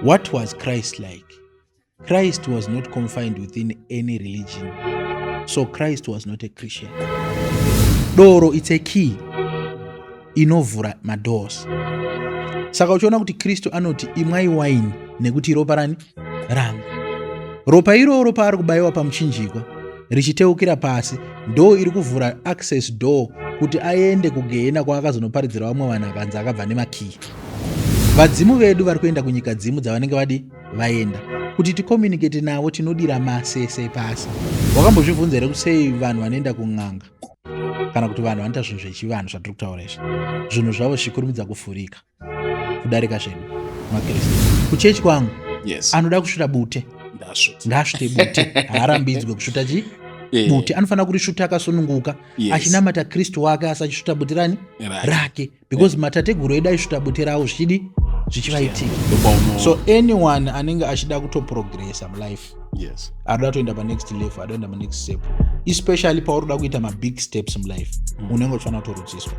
What was Christ like? Christ was not confined within any religion, so Christ was not a Christian. Doro, it's a key inovhura madoors. Saka uchiona kuti Kristu anoti, "Imwai waini nekuti ropa rani rangu." Ropa iroro paari kubayiwa pamuchinjikwa richiteukira pasi, ndo iri kuvhura access door kuti aende kugehena, kwaakazonoparidzira vamwe vanhu, akanzi akabva nemakii. Vadzimu vedu vari kuenda kunyika dzimu dzavanenge vadi vaenda. Kuti ticommunicate navo, tinodira masese pasi. Wakambozvibvunza here kuti sei vanhu vanoenda kun'anga, kana kuti vanhu vanoita zvinhu zvechivanhu zvatiri kutaura izvi, zvinhu zvavo zvichikurumidza kuvhurika kudarika zvedu makristu kuchechi kwangu? Anoda kusvuta bute, Ndasvuta. Ngaasvute bute, haarambidzwe kusvuta chi bute. Anofanira kurisvuta akasununguka, achinamata Kristu wake, asi achisvuta bute rani? Rake, because matateguru edu aisvuta bute ravo zvichidi zvichivaitika. So anyone anenge achida kutoprogressa mulife, arikuda kutoenda panext level, ada kuenda panext step, especially pauri kuda kuita mabig steps mulife, unenge uchifanira kutorudziswa.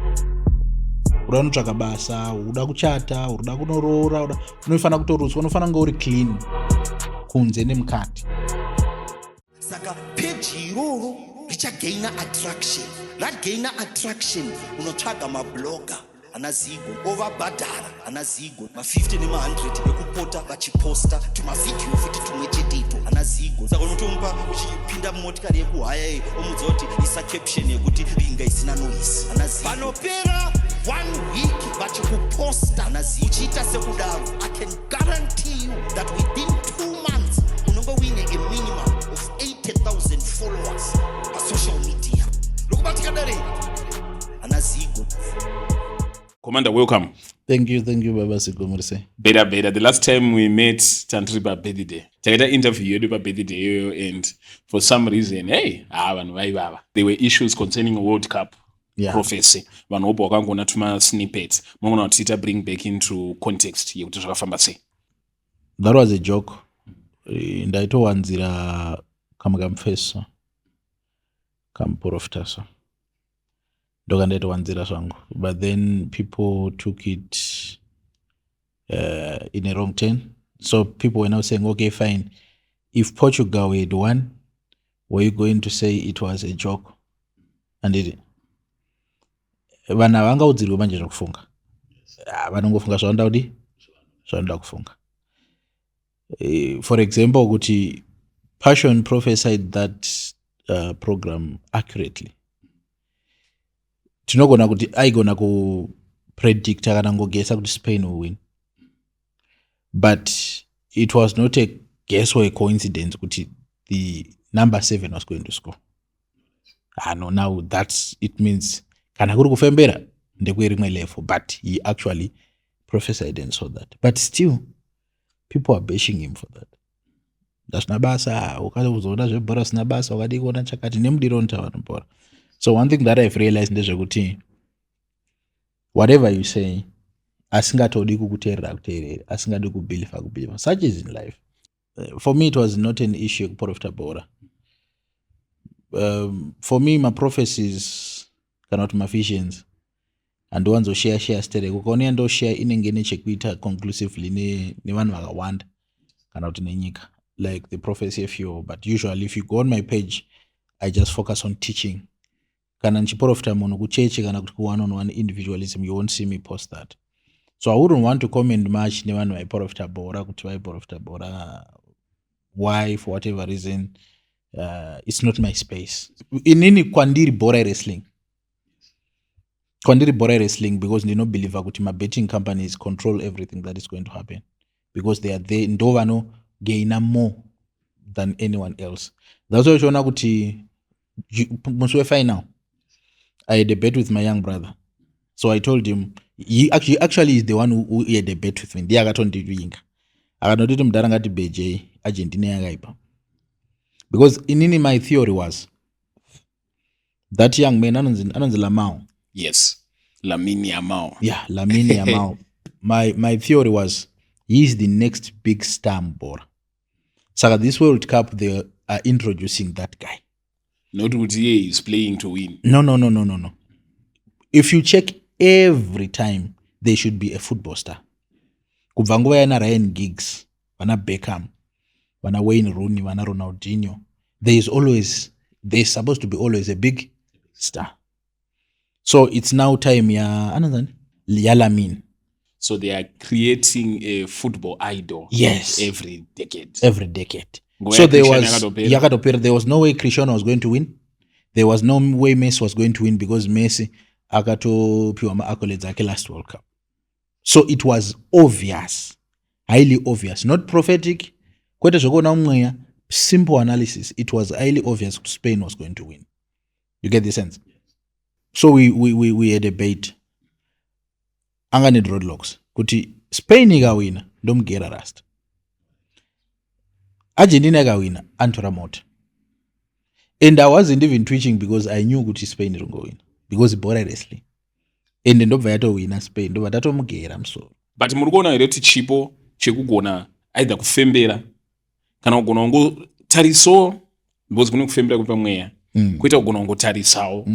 Uda kunotsvaka basa, uda kuchata, uda kunoroora, unofanira kutorudzwa. Unofanira kunge uri clean kunze nemukati. Saka peji iroro richagaina attraction. Ragaina attraction, unotsvaga mablogger ana Zigo, ovabhadhara ana Zigo ma50 nema100 ekupota vachiposta tumavhidhiyo futi tumwe cheteto ana Zigo. Saka unotomupa uchipinda mumotikari yekuhaya iyi, omudza kuti isa caption yekuti "Binga isina noise", ana Zigo. Panopera one week vachikuposta ana Zigo, uchiita sekudaro, I can guarantee you that within 2 months unonge uine a minimum of 80,000 followers pasocial media. Ndokubatika dare ana Zigo. Commander, welcome. Thank you, thank you, Baba Zigo. Muri sei? Better, better. The last time we met, tandiri pabirthday. Takaita interview yedu pabirthday iyoyo, and for some reason, hey, ah, vanhu vaivava. There were issues concerning a World Cup prophecy. Vanhu vobva vakangoona tuma snippets. Munogona kutiita bring back into context yekuti zvakafamba sei? That was a joke. Ndaitowanzira kamwe kamufeso kamuprofita, so ndokandaitowanzira zvangu, but then people took it in a wrong turn. So people were now saying, "Okay, fine, if Portugal had won, were you going to say it was a joke?" Anditi vanhu havangaudzirwe manje zvokufunga. Ah, vanongofunga zvavanoda kudi zvavanoda kufunga. For example, kuti Passion prophesied that program accurately, tinogona kuti aigona kupredicta kana ngogesa kuti Spain will win, but it was not a guess or a coincidence kuti the number 7 was going to score. Ah, no, now that's, it means kana kuri kufembera ndekwerimwe level, but he actually prophesied and saw that, but still people are bashing him for that. Hazvina basa, ukazoona zvebhora zvisina basa, ukadii kuona chakati nemudiro unoita vanhu bhora. So one thing that I've realized ndezvekuti whatever you say, asingatodi kukuteerera akuteereri, asingadi kubhilivha akubhilivha. Such is in life. For me it was not an issue yekuprofita bhora. For me, maprophecies kana kuti mavisions handiwanzoshare share sterek. Ukaona yandoshare, inenge nechekuita conclusively nevanhu vakawanda kana kuti nenyika, like the prophecy of you. But usually if you go on my page, I just focus on teaching. Kana ndichiprofita munhu kuchechi kana kuti ku-one on one individualism, you won't see me post that. So I wouldn't want to comment much nevanhu vaiprofita bhora, kuti vaiprofita bhora why, for whatever reason. It's not my space. Inini kwandiri bhora iwrestling, kwandiri bhora iwrestling, because ndinobelieva kuti mabetting companies control everything that is going to happen, because they are there, ndo vanogaina more than anyone else. That's why uchiona kuti musi wefinal I had a bet with my young brother. So I told him, he actually is the one who had a bet with me. Ndiye akatondivinga, akatonditi, "Mudhara, ngatibhejei Argentina yakaipa," because inini my theory was that young man anonzi Lamau. Yes, Lamine Yamal. Yeah, Lamine Yamal. My theory was he is the next big star mubhora. Saka this World Cup they are introducing that guy. Not kuti iye is playing to win. No. If you check, every time there should be a football star, kubva nguva yana Ryan Giggs. Vana Beckham, vana Wayne Rooney, vana Ronaldinho. There is supposed to be always a big star. So it's now time ya anonzani, yaLamine. So they are creating a football idol every decade. Every decade. Nguva So there yaCristiano was yakatopera. Yakatopera. There was no way Cristiano was going to win. There was no way Messi was going to win because Messi akatopiwa maaccolades ake last World Cup. So it was obvious, highly obvious, not prophetic, kwete zvekuona mumweya, simple analysis. It was highly obvious kuti Spain was going to win. You get the sense? So we had a bet anga nedreadlocks kuti Spain ikawina ndomugera rasta, Argentina ikawina antora mota. And I wasn't even twitching because I knew kuti Spain iri kungowina because bhora wrestling, and ndobva yatowina Spain, ndobva tatomugera musoro. But muri kuona here kuti chipo chekugona either kufembera kana kugona kungotarisawo, because kune kufembera kuri pamweya, kuita kugona kungotarisawo,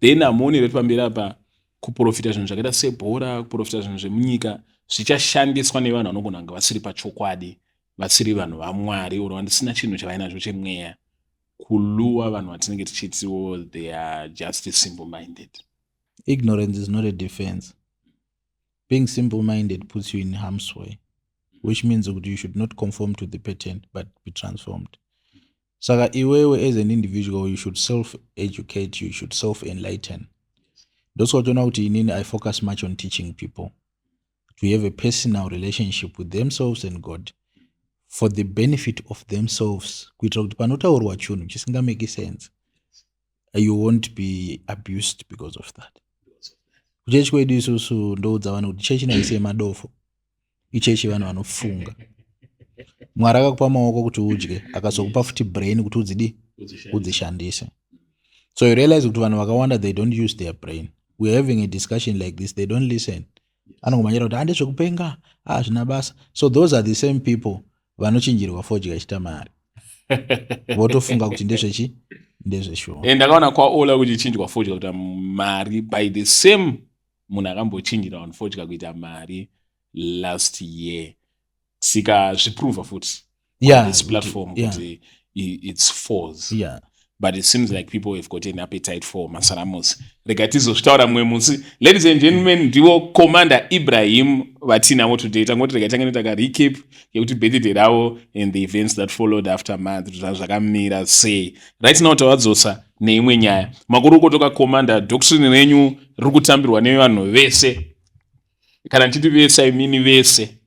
then hamuoni here kuti pamberi apa kuprofita zvinhu zvakaita sebhora, kuprofita zvinhu zvemunyika zvichashandiswa nevanhu vanogona kunge vasiri pachokwadi, vasiri vanhu vaMwari, or vandisina chinhu chavainacho chemweya, kulure vanhu vatinenge tichitiwo they are just simple minded? Ignorance is not a defense. Being simple minded puts you in harm's way, which means kuti you should not conform to the pattern but be transformed. Saka iwewe as an individual, you should self educate, you should self enlighten. Ndosaka uchiona kuti inini I focus much on teaching people to have a personal relationship with themselves and God for the benefit of themselves, kuitira kuti panotaurwa chinhu chisingamake sense, you won't be abused because of that. Kuchechi kwedu isusu ndoudza vanhu kuti chechi naisi yemadofo, ichechi vanhu vanofunga. Mwari akakupa maoko kuti udye, akazokupa futi brain kuti udzidi udzishandise. So you realize kuti vanhu vakawanda, they don't use their brain. We are having a discussion like this, they don't listen. Anongomanyira kuti handezvekupenga, hazvina basa. So those are the same people vanochinjirwa fodya ichita mari, votofunga kuti ndezvechi, ndezveshuwa. Ndakaona kwaola kuchichinjwa fodya kuita mari by the same munhu akambochinjira vanhu fodya kuita mari last year. Tikazviprova futi on this platform kuti it's false. But it seems like people have got an appetite for masaramusi. Rega tizozvitaura mumwe musi. Ladies and gentlemen, ndivo Commander Ibrahim vatinavo today. Tangoti rega tange noita karecap yekuti birthday ravo and the events that followed after month zvakamira sei. Right now tavadzosa neimwe nyaya. Makurukota Commander, doctrine renyu riri kutambirwa nevanhu vese. Kana ndichiti vese, I mean vese.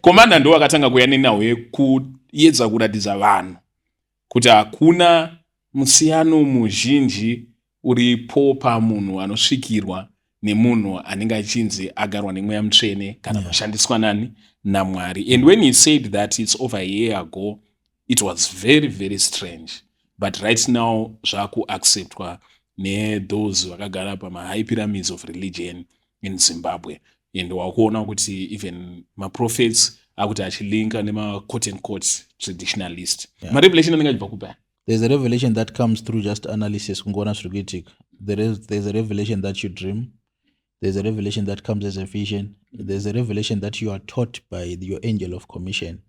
Commander ndo vakatanga kuuya nenhau yekuedza kuratidza vanhu kuti hakuna musiyano muzhinji uripo pamunhu anosvikirwa nemunhu anenge achinzi agarwa nemweya mutsvene kana kushandiswa nani, naMwari. And when he said that, it's over a year ago, it was very, very strange. But right now zvakuacceptwa nethose vakagara pamahigh pyramids of religion in Zimbabwe, and wakuona kuti even maprophets akuti achilinka nemaquote and quote traditionalist. Marevelation anenge achibva kupa? There's a revelation that comes through just analysis, kungoona zviri kuitika. There's a revelation that you dream. There's a revelation that comes as a vision. There's a revelation that you are taught by your angel of commission.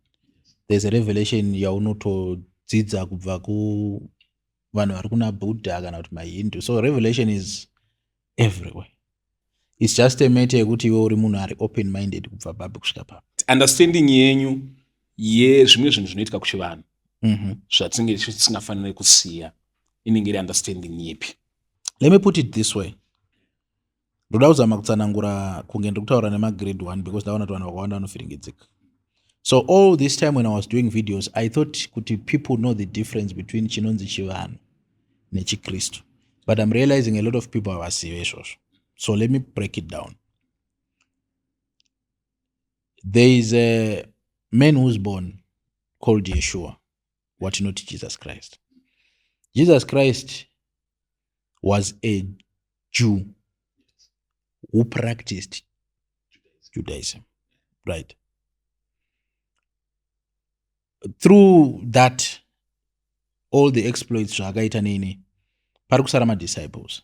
There's a revelation yaunotodzidza kubva kuvanhu vari kuna Buddha kana kuti maHindu. So revelation is everywhere. It's just a matter yekuti iwe uri munhu ari open minded kubva papi kusvika papi. Understanding yenyu yezvimwe zvinhu zvinoitika kuchivanhu zvatinenge tisingafaniri kusiya inenge iri understanding yepi? Let me put it this way. Ndoda kuzama kutsanangura kunge ndiri kutaura nemagrade 1 because ndaona kuti vanhu vakawanda vanovhiringidzika. So all this time when I was doing videos, I thought kuti people know the difference between chinonzi chivanhu nechikristu, but I'm realizing a lot of people havazive izvozvo. So let me break it down. There is a man who's born called Yeshua, watinoti Jesus Christ. Jesus Christ was a Jew who practiced Judaism, right? Through that, all the exploits zvaakaita nini, pari kusara madisciples.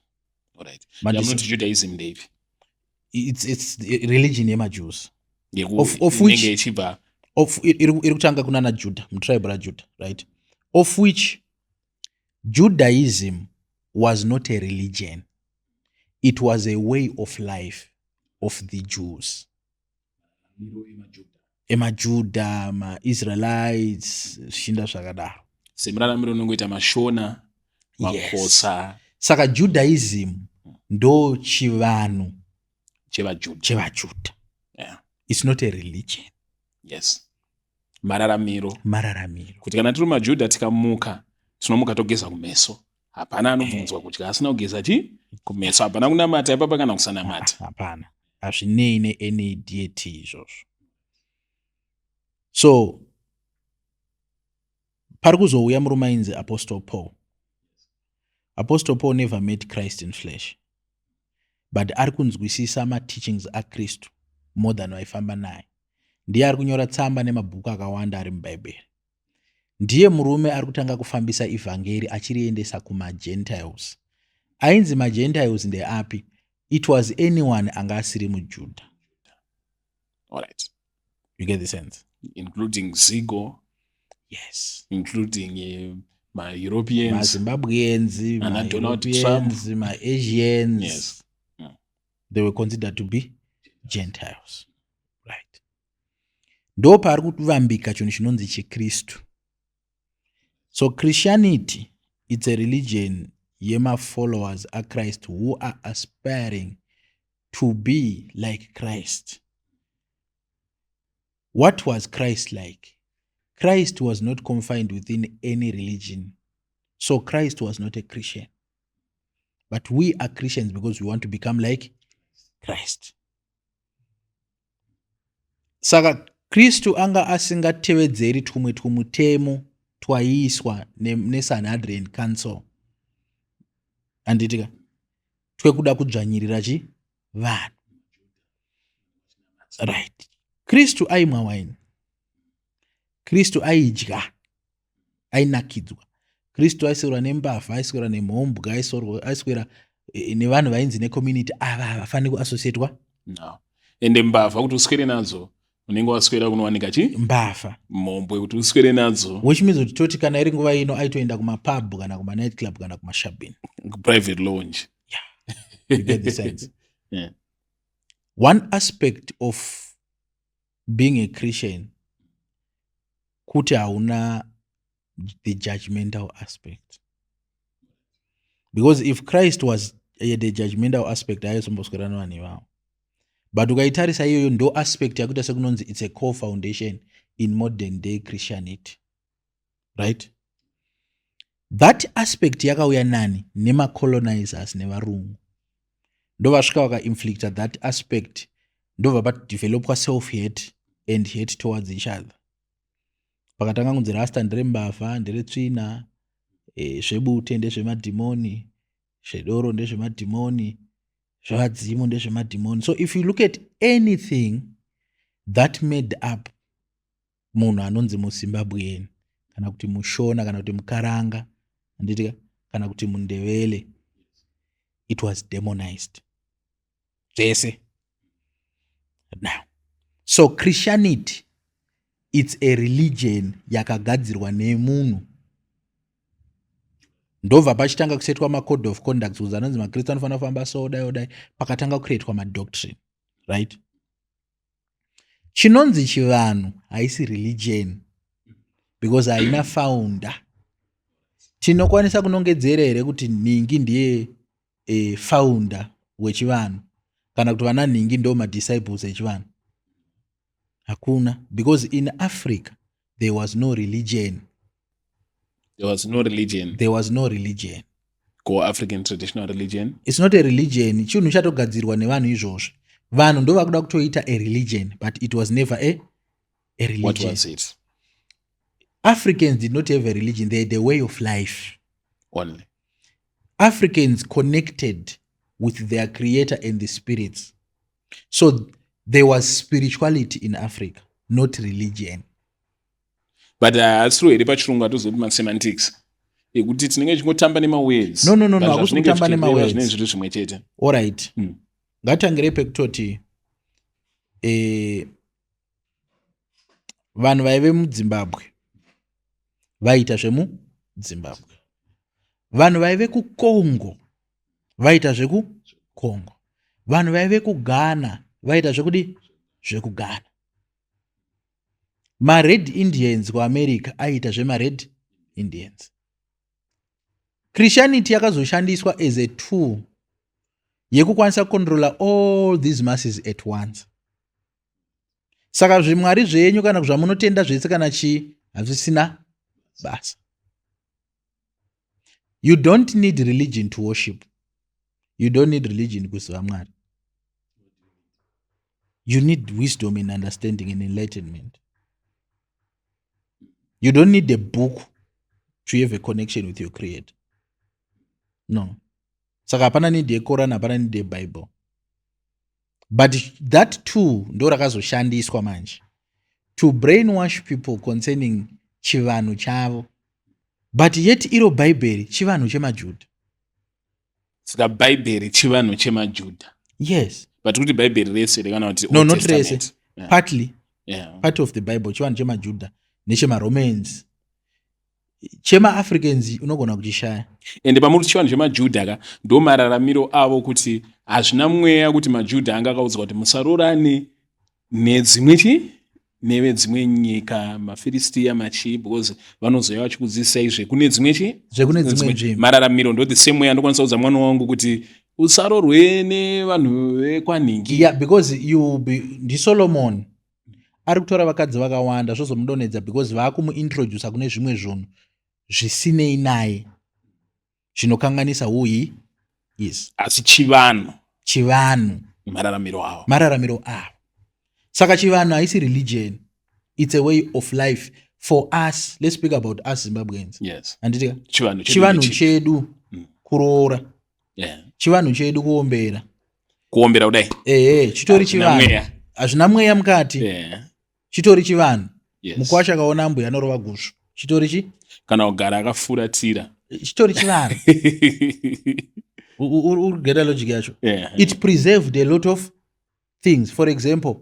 Yamunoti Judaism ndeipi? It's the religion yemaJews. Of Inenge ichibva Of iri kutanga kunana Judah, mutribe raJudah, right? Of which Judaism was not a religion, it was a way of life of the Jews, emaJuda, maIsraelites, zvichinda zvakadaro. Semuraramiro unongoita maShona, maKosa. Saka Judaism ndo chivanhu chevaJuda. ChevaJuda. It's not a religion. Yes, mararamiro. Mararamiro. Kuti kana tiri maJudha, tikamuka, tinomuka togeza kumeso. Hapana anobvunzwa kudya asina kugeza chi kumeso. Hapana kunamata ipapa kana kusanamata. Hapana, hazvinei neany deity izvozvo. So pari kuzouya murume ainzi Apostle Paul. Apostle Paul never met Christ in flesh, but ari kunzwisisa mateachings aKristu more than vaifamba naye. Ndiye ari kunyora tsamba nemabhuku akawanda ari muBhaibheri. Ndiye murume ari kutanga kufambisa ivhangeri achiriendesa kumaGentiles. Ainzi maGentiles ndeapi? It was anyone anga asiri muJudha. You get the sense? Including Zigo. Yes. Including maEuropeans. MaZimbabweans. Ana Donald. MaEuropeans, maAsians. They were considered to be Gentiles, right? Ndo paari kuvambika chinhu chinonzi chiKristu. So Christianity, it's a religion yemafollowers aChrist who are aspiring to be like Christ. What was Christ like? Christ was not confined within any religion, so Christ was not a Christian, but we are Christians because we want to become like Christ. Saka Kristu anga asingatevedzeri tumwe twumutemo twaiiswa neSanhedrin Council, handitika, twekuda kudzvanyirira chi vanhu, right? Kristu aimwa waini, Kristu aidya, ainakidzwa. Kristu aiswera nembavha, aiswera nemhombwe, aiswera nevanhu vainzi necommunity ava havafaniri kuassociatwa. No, ende mbavha kuti uswere nadzo, unenge waswera kunowanika chi mbavha. Mhombwe kuti uswere nadzo. Which means kuti toti kana iri nguva ino aitoenda kumapub kana kumanight club kana kumashabin. Private lounge. You get the sense? Yeah. One aspect of being a Christian kuti hauna the judgmental aspect, because if Christ was the judgmental aspect, aizomboswera nevanhu ivavo. But ukaitarisa iyoyo, ndo aspect yakuita sekunonzi it's a core foundation in modern day Christianity, right? That aspect yakauya nani? Nemacolonizers, nevarungu. Ndo vasvika vakainflicta that aspect, ndobva padevelopwa self hate and hate towards each other. Pakatanga kunzi rasta nderembavha, nderetsvina, zvebute ndezvemadhimoni, zvedoro ndezvemadhimoni, zvevadzimu ndezvemadhimoni. So if you look at anything that made up munhu anonzi muZimbabwean kana kuti muShona kana kuti muKaranga, handitika, kana kuti muNdevele, it was demonized zvese. Now, so Christianity, it's a religion yakagadzirwa nemunhu. Ndobva pachitanga kusetwa macode of conduct, kuzi anonzi maKristu anofanira kufamba so, dai odai. Pakatanga kucreatwa madoctrine, right? Chinonzi chivanhu haisi religion because haina founder. Tinokwanisa kunongedzera here kuti nhingi ndiye founder wechivanhu kana kuti vana nhingi ndo madisciples echivanhu? Hakuna, because in Africa there was no religion. There was no religion. There was no religion. Go African traditional religion. It's not a religion. Chinhu chatogadzirwa nevanhu izvozvo. Vanhu ndo vakuda kutoita a religion, but it was never a religion. What was it? Africans did not have a religion. They had a way of life. Only. Africans connected with their creator and the spirits, so there was spirituality in Africa, not religion. But haasiro here pachirungu atozoti masemantics ekuti tinenge tichingotamba nemawords? No, hakusi kutamba nemawords. Zvinenge zviri zvimwe chete. Allright. Ngatangirei pekutoti Vanhu vaive muZimbabwe vaiita zvemuZimbabwe, vanhu vaive kuCongo vaiita zvekuCongo, vanhu vaive kuGhana vaiita zvekudi zvekuGhana. MaRed Indians kuAmerica aiita zvemaRed Indians. Christianity yakazoshandiswa as a tool yekukwanisa kucontrola all these masses at once. Saka zvimwari zvenyu kana zvamunotenda zvese kana chii hazvisina basa. You don't need religion to worship. You don't need religion kuziva Mwari. You need wisdom and understanding and enlightenment. You don't need a book to have a connection with your Creator. No. Saka hapana need yeQuran, hapana need yeBible. But that tool ndo rakazoshandiswa manje to brainwash people concerning chivanhu chavo. But yet iro Bhaibheri chivanhu chemaJudha. Saka Bhaibheri chivanhu chemaJudha? Yes. But kuti Bhaibheri rese kana kuti No, not rese. Partly. Part of the Bible chivanhu chemaJudha nechemaRomans. ChemaAfricans unogona kuchishaya. Ende pamuri chivanhu chemaJudha ka, ndo mararamiro avo, kuti hazvina mweya, kuti maJudha anga akaudzwa kuti musarorane nedzimwe chi nevedzimwe nyika, maFiristiya, machii, because vanozouya vachikudzidzisai zvekune dzimwe chi Zvekune dzimwe nzvimbo. Mararamiro ndo the same way andokwanisa kuudza mwana wangu kuti usarorwe nevanhu vekwanhingi. Yeah, because you be ndiSolomon ari kutora vakadzi vakawanda, zvozomudonhedza because vaakumuintroduca kune zvimwe zvinhu zvisinei naye zvinokanganisa who he is. Asi chivanhu. Chivanhu. Mararamiro avo. Mararamiro avo. Saka chivanhu haisi religion, it's a way of life for us. Let's speak about us Zimbabweans. Handitika? Chivanhu. Chivanhu chedu kuroora. Chivanhu chedu kuombera. Kuombera kudai. Ehe, chitori chivanhu, hazvina mweya mukati. Chitori chivanhu. Mukwasha akaona ambuya anorova gusvu, chitori chi Kana kugara akafuratira. Chitori chivanhu. Uri kugeta logic yacho? It preserved a lot of things. For example,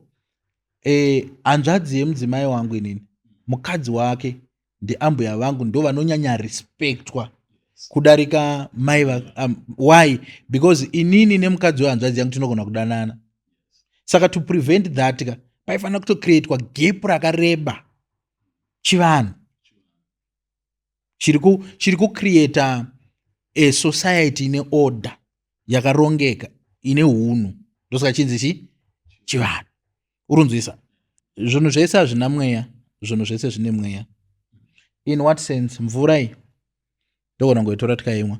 hanzvadzi yemudzimai wangu inini, mukadzi wake ndiambuya vangu, ndo vanonyanya respectwa kudarika mai. Why? Because inini nemukadzi wehanzvadzi yangu tinogona kudanana. Saka to prevent that ka, paifanira kutocreatwa gap rakareba. Chivanhu chiri kucreata a society ine order, yakarongeka, ine hunhu. Ndosaka chinzi chivanhu. Urunzwisa, zvinhu zvese hazvina mweya, zvinhu zvese zvine mweya. In what sense? Mvura iyi togona kungoitora tikaimwa,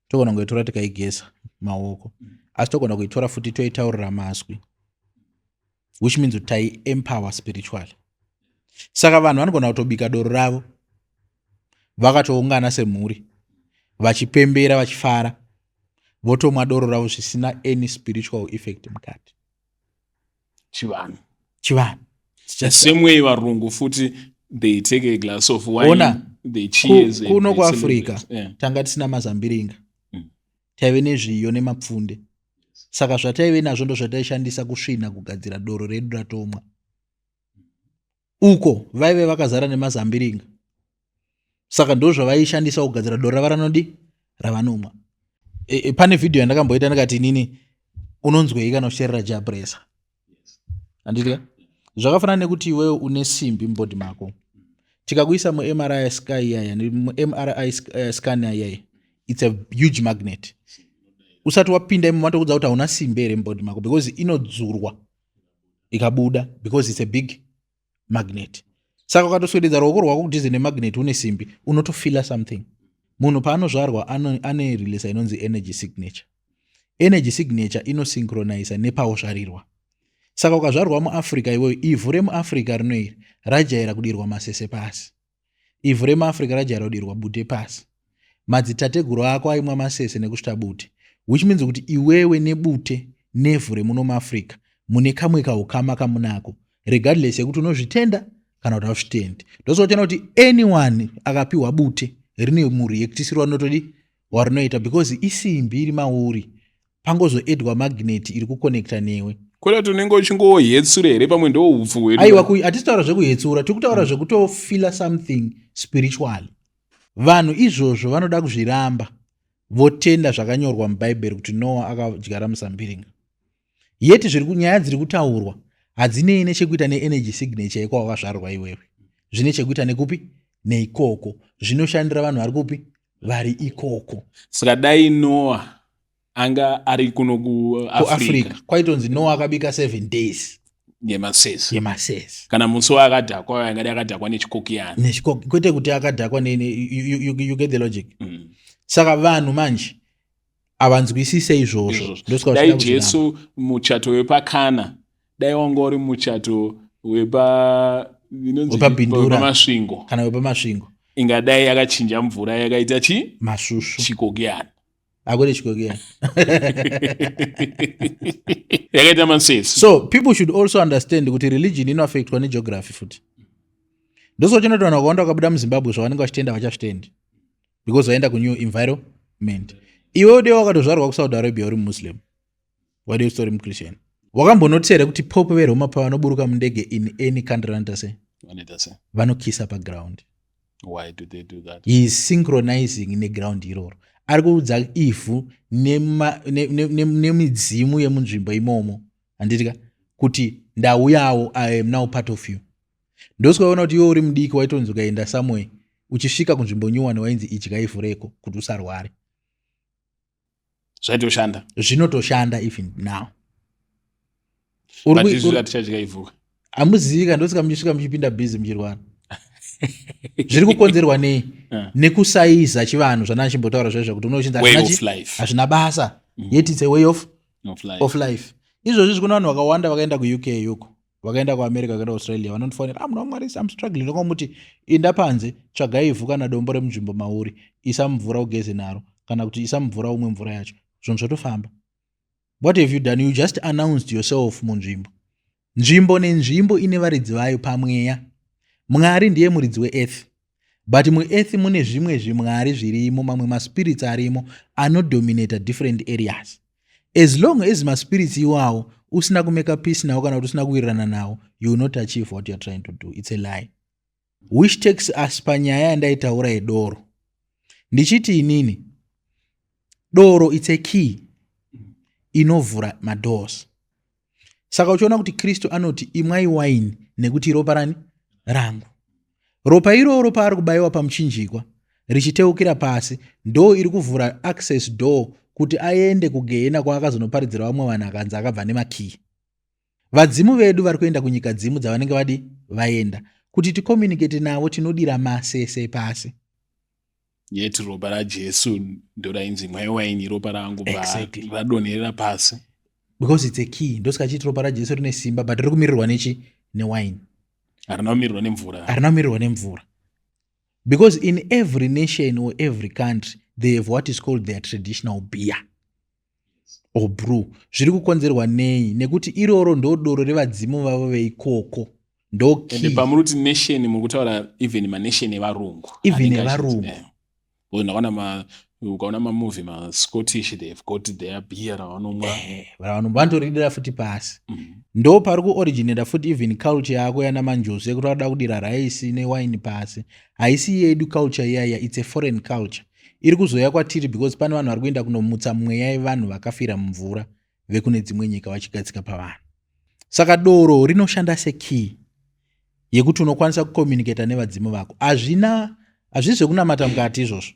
togona kungoitora tikaigesa maoko, asi togona kuitora futi toitaurira mazwi, which means kuti taiempower spiritually. Saka vanhu vanogona kutobika doro ravo vakatoungana semhuri, vachipembera, vachifara, votomwa doro ravo zvisina any spiritual effect mukati. Chivanhu. Chivanhu. The same way varungu futi, they take a glass of wine. Ona, they cheers. Kuno kuAfrica tanga tisina mazambiringa. Taive nezviyo nemapfunde. Saka zvataive nazvo ndo zvataishandisa kusvina kugadzira doro redu ratomwa. Uko vaive vakazara nemazambiringa, saka ndo zvavaishandisa kugadzira doro rava ranodi ravanomwa. Pane vhidhiyo yandakamboita, ndikati inini unonzwei kana uchiteerera Jah Prayzah? Handiti zvakafanana nekuti iwewe une simbi mubody mako, tikakuisa muMRI sky iyaya, muMRI scan iyaya, it's a huge magnet. Usati wapinda imo matokudza kuti hauna simbi here mubody mako, because inodzurwa ikabuda, because it's a big magnet. Saka ukatoswededza ruoko rwako kudhize nemagnet, une simbi, unotofeela something. Munhu paanozvarwa ane release inonzi energy signature. Energy signature inosynchroniza nepauzvarirwa. Saka ukazvarwa muAfrica iweyo, ivhu remuAfrica rino iri rajaira kudirwa masese pasi, ivhu remuAfrica rajaira kudirwa bute pasi. Madzitateguru ako aimwa masese nekusvita bute, which means kuti iwewe nebute nevhu remuno muAfrica mune kamwe kaukama kamunako, regardless yekuti unozvitenda kana kuti hauzvitendi. Ndosaka uchiona kuti anyone akapiwa bute rine mureactisiro wanotodi warinoita, because isimbi iri mauri, pangozoedwa magnet iri kuconnecta newe. Kwete kuti unenge uchingohetsura here, pamwe ndo upfu hwedu. Aiwa, hatisi taura zvekuhetsura, tiri kutaura zvekutofeela something spiritual. Vanhu izvozvo vanoda kuzviramba, votenda zvakanyorwa muBhaibheri kuti Noa akadyara musambiringa. Yeti zviri nyaya dziri kutaurwa hadzinei nechekuita neenergy signature yekwawakazvarwa iwewe. Zvine chekuita nekupi? Neikoko. Zvinoshandira vanhu vari kupi? Vari ikoko. Saka dai Noa anga ari kuno kuAfrica, kuAfrica kwaitonzi Noa akabika 7 days yemasese. Yemasese. Kana musi waakadhakwa, angadi akadhakwa nechikokiyani. Kwete kuti akadhakwa you get the logic. Saka vanhu manje havanzwisise izvozvo. Izvozvo. Ndosaka Dai vachida kuzviramba. Jesu, muchato wepakana, dai wanga uri muchato wepa inonzi WepaBindura. wepaMasvingo, kana wepaMasvingo, ingadai yakachinja mvura yakaita chi masvusvu. Chikokiyani. Akwete chikokiyani. Yakaita masese. So people should also understand kuti religion inoaffectwa negeography futi. Ndosaka chinoti vanhu vakawanda vakabuda muZimbabwe, zvavanenge vachitenda vachazvitendi, because vaenda kunew environment. Iwe ude wakatozvarwa kuSaudi Arabia uri muMuslim, wade usitori muChristian, wakambonotisa here kuti Pope veRoma pavanoburuka mundege in any country vanoita sei? Vanoita sei? Vanokisa paground. Why do they do that? He is synchronizing neground iroro. Ari kuudza ivhu nemidzimu yemunzvimbo imomo, handitika, kuti ndauyawo, I am now part of you. Ndosikaona kuti iwe uri mudiki waitonzi ukaenda somewhere, uchisvika kunzvimbo nyuwani, wainzi idya ivhu reko kuti usarware. Zvaitoshanda. Zvinotoshanda even now. But izvi hatichadya ivhu. Hamuzivi ka. Ndosika muchisvika muchipinda busy muchirwara. Zviri kukonzerwa nei? Nekusaiza chivanhu, zvana chimbotaura zvaizvo kuti unochinzi Way of life. Hazvina basa, yet it's a way of, of life. Of life. Izvozvi zvikuona vanhu vakawanda vakaenda kuUK uko, vakaenda kuAmerica, vakaenda kuAustralia, vanondifonera, "Ah, munhu waMwari, I'm struggling." Ndakamuti, "Inda panze, tsvaga ivhu kana dombo remunzvimbo mauri, isa mvura ugeze naro, kana kuti isa mvura umwe mvura yacho." Zvinhu zvotofamba. What have you done? You just announced yourself munzvimbo. Nzvimbo nenzvimbo ine varidzi vayo pamweya. Mwari ndiye muridzi weearth, but muearth mune zvimwe zvimwari zvirimo, mamwe maspirits arimo anodominata different areas. As long as maspirits iwawo usina kumeka peace nawo, kana kuti usina kuwirirana nawo, you will not achieve what you are trying to do. It's a lie. Which takes us panyaya yandaitaura yedoro, ndichiti inini doro, it's a key inovhura madoors. Saka uchiona kuti Kristu anoti, "Imwai waini nekuti ropa rani rangu." Ropa iroro paari kubayiwa pamuchinjikwa richiteukira pasi, ndo iri kuvhura access door kuti aende kugehena, kwaakazonoparidzira vamwe vanhu, akanzi akabva nemakiyi. Vadzimu vedu vari kuenda kunyika dzimu dzavanenge vadi vaenda, kuti ticommunicate navo tinodira masese pasi. Yeti ropa raJesu ndorainzi mwai waini ropa rangu radonherera pasi. Because it's a key. Ndosaka chiti ropa raJesu rine simba, but riri kumirirwa nechi? Newaini. Harina kumirirwa nemvura. Harina kumirirwa nemvura, because in every nation or every country they have what is called their traditional beer or brew. Zviri kukonzerwa nei? Nekuti iroro ndo doro revadzimu vavo veikoko, ndo Ende key. Pamuri kuti nation, muri kutaura even manation evarungu. Even Anenge evarungu. Because ndakaona ukaona mamovie maScottish, they've got their beer ravanomwa. Vanhu vanotoridira futi pasi. Ndo pari kuoriginata futi even culture yako yana manjuzu yekuti vanoda kudira raisi newaini pasi. Haisi yedu culture iyaya, it's a foreign culture iri kuzoya kwatiri, because pane vanhu vari kuenda kunomutsa mweya yevanhu vakafira mumvura vekune dzimwe nyika vachigadzika pavanhu. Saka doro rinoshanda sekey yekuti unokwanisa kucommunicata nevadzimu vako. Hazvina, hazvisi zvekunamata mukati izvozvo.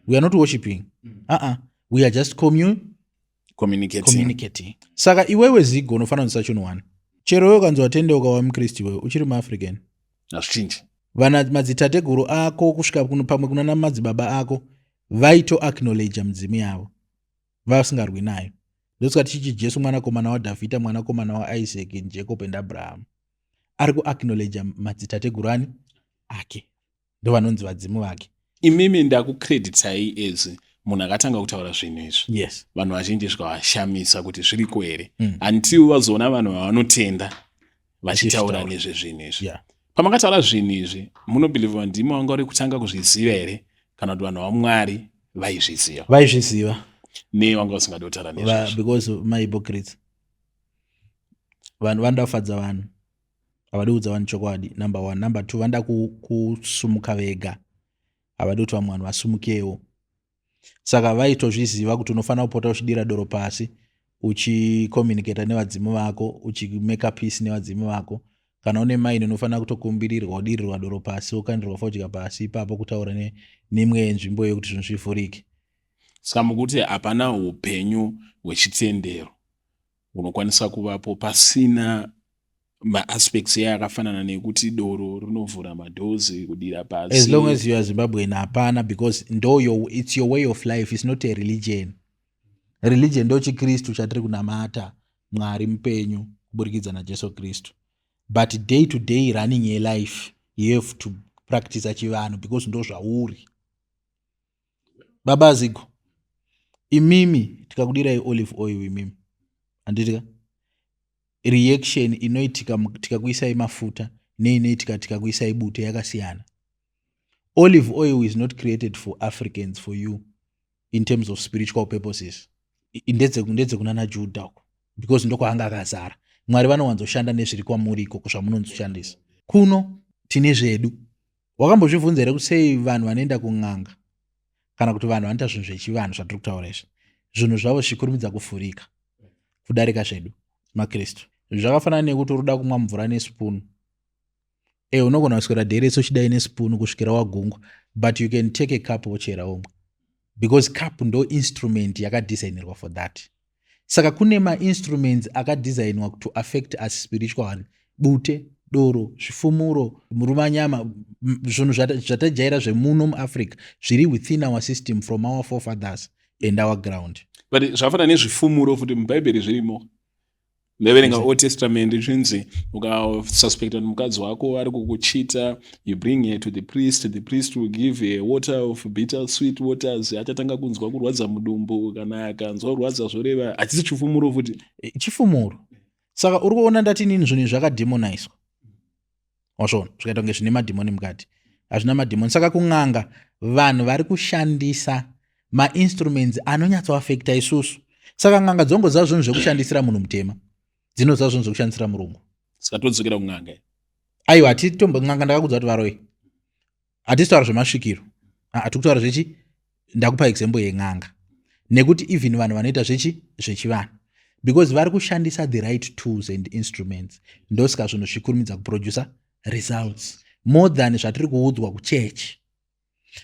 We are not worshiping, uh-uh. We are just communicating. Communicating. Saka iwewe Zigo unofanira kunzisa chinhu one: chero iwe ukanzi watendeuka wamuKristu, iwewe uchiri muAfrican. Hazvichinji. Vana madzitateguru ako kusvika pamwe kuna madzibaba ako vaitoacknowledja midzimu yavo vasingarwi nayo. Ndosaka tichiti Jesu mwanakomana waDhavhidha, mwanakomana waIsaac and Jacob and Abraham. Ari kuacknowledja madzitateguru ani? Ake. Ndo vanonzi vadzimu vake. Imimi ndakucreditai as munhu akatanga kutaura zvinhu izvi. Yes. Vanhu vazhinji zvikavashamisa kuti zviriko here, until vazoona vanhu vavanotenda vachitaura Vachizvitaura. nezvezvinhu izvi. Pamakataura zvinhu izvi, munobhilivha ndimi wanga uri kutanga kuzviziva here, kana kuti vanhu vaMwari vaizviziva? Vaizviziva. Nei vanga vasingadi kutaura nezvazvo? Because mahypocrites. Vanhu vanoda kufadza vanhu, havadi kuudza vanhu chokwadi, number one. Number two, vanoda kusumuka vega, havadi kuti vamwe vanhu vasumukewo. Saka vaitozviziva kuti unofanira kupota uchidira doro pasi, uchicommunicata nevadzimu vako, uchimake peace nevadzimu vako. Kana une maini, unofanira kutokumbirirwa, udirirwa doro pasi, wokandirwa fodya pasi ipapo, kutaura nemwe yenzvimbo yekuti zvinhu zvivhurike. Saka mukuti hapana upenyu hwechitendero hunokwanisa kuvapo pasina maaspects eya akafanana nekuti doro rinovhura madoors, kudira pasi? As long as you are Zimbabwean, hapana, because ndo it's your way of life, it's not a religion. Religion ndo chiKristu chatiri kunamata, Mwari mupenyu kuburikidza naJesu Kristu. But day to day running yelife, you have to practice chivanhu because ndo zvauri. Baba Zigo, imimi tikakudirai olive oil imimi, handitika reaction inoitika tikakuisai mafuta neinoitika tikakuisai bute yakasiyana. Olive oil is not created for Africans, for you, in terms of spiritual purposes. Ndedzekunana Judha uko, because ndokwaanga akazara. Mwari vanowanzoshanda nezviri kwamuri ikoko zvamunonzoshandisa. Kuno tine zvedu. Wakambozvibvunza here kuti sei vanhu vanoenda kun'anga kana kuti vanhu vanoita zvinhu zvechivanhu zvatiri kutaura izvi, zvinhu zvavo zvichikurumidza kuvhurika kudarika zvedu maKristu? Zvakafanana nekuti uri kuda kumwa mvura nesipunu. Unogona kuswera dherese uchidai nesipunu kusvikira wagungwa, but you can take a cup wochera womwe, because cup ndo instrument yakadesignirwa for that. Saka kune mainstruments akadesignwa to affect us spiritually: bute, doro, zvifumuro, murumanyama, zvinhu zvatajaira zvemuno muAfrica zviri within our system from our forefathers and our ground. But zvakafanana nezvifumuro futi, mubhaibheri zvirimo. Ndaverenga Old Testament, zvinzi ukasuspecta kuti mukadzi wako ari kukuchita, you bring her to the priest, the priest will give her water of bitter sweet waters, achatanga kunzwa kurwadza mudumbu. Kana akanzwa kurwadza, zvoreva hachisi chifumuro futi? Chifumuro. Saka uri kuona ndati inini zvinhu izvi zvakademoniswa, wazviona, zvikaita kunge zvine madhimoni mukati. Hazvina madhimoni. Saka kun'anga vanhu vari kushandisa mainstruments anonyatsoafecta isusu. Saka n'anga dzongoziva zvinhu zvekushandisira munhu mutema, dzinoziva zvinhu zvekushandisira murungu. Saka todzokera kun'anga? Aiwa, hatitombo n'anga. Ndakakudza kuti varoi, hatisi taura zvemasvikiro, hatiri kutaura zvechi, ndakupa example yen'anga nekuti even vanhu vanoita zvechi zvechivanhu, because vari kushandisa the right tools and instruments, ndosaka zvinhu zvichikurumidza kuproducer results more than zvatiri kuudzwa kuchechi.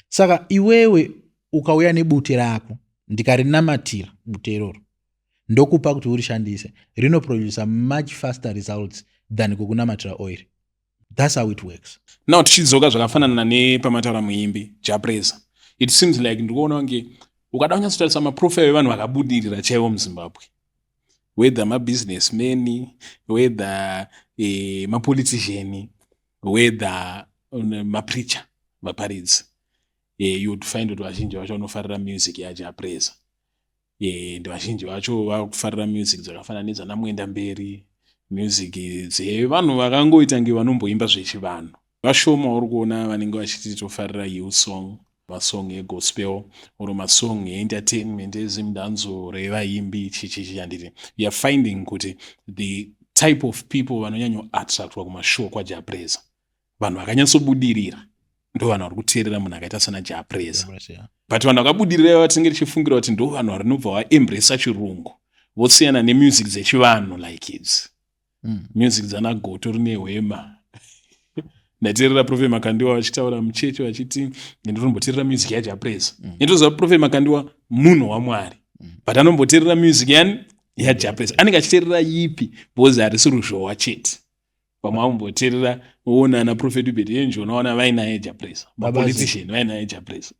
Saka iwewe ukauya nebute rako, ndikarinamatira bute iroro, ndokupa kuti urishandise, rinoproducer much faster results than kukunamatira oil. That's how it works. Now tichidzoka, zvakafanana nepamataura muimbi Jah Prayzah, it seems like ndikuona kunge ukada kunyatsotarisa maprofile evanhu vakabudirira chaivo muZimbabwe, whether mabusinessmen, whether mapolitician, whether mapreacher, vaparidzi, you would find kuti vazhinji vacho vanofarira music yaJah Prayzah. And vazhinji vacho vakufarira music dzakafanana nedzana Mwenda Mberi, music dzevanhu vakangoita nge vanomboimba zvechivanhu. Vashoma uri kuona vanenge vachiti tofarira Hillsong, masong egospel or masong eentertainment ezimdanzo revaimbi chichichi. Handiti you are finding kuti the type of people vanonyanyoattractwa kumashow kwaJah Prayzah, vanhu vakanyatsobudirira, ndo vanhu vari kuteerera munhu akaita sana Jah Prayzah? But vanhu vakabudirira vatinenge tichifungira kuti ndo vanhu varinobva vaembracea chirungu, vosiyana nemusic dzechivanhu like idzi, music dzana Goto Rine Hwema. Ndateerera Prophet Makandiwa vachitaura muchechi vachiti ndinomboteerera music yaJah Prayzah. Ndotoziva Prophet Makandiwa munhu waMwari, but anomboteerera music yani yaJah Prayzah. Anenge achiteerera yipi? Because harisi ruzhowa chete. Vamwe vamboteerera, uona ana Prophet Ubert Angel, unoona vainaye Jah Prayzah, mapolitician vainaye Jah Prayzah.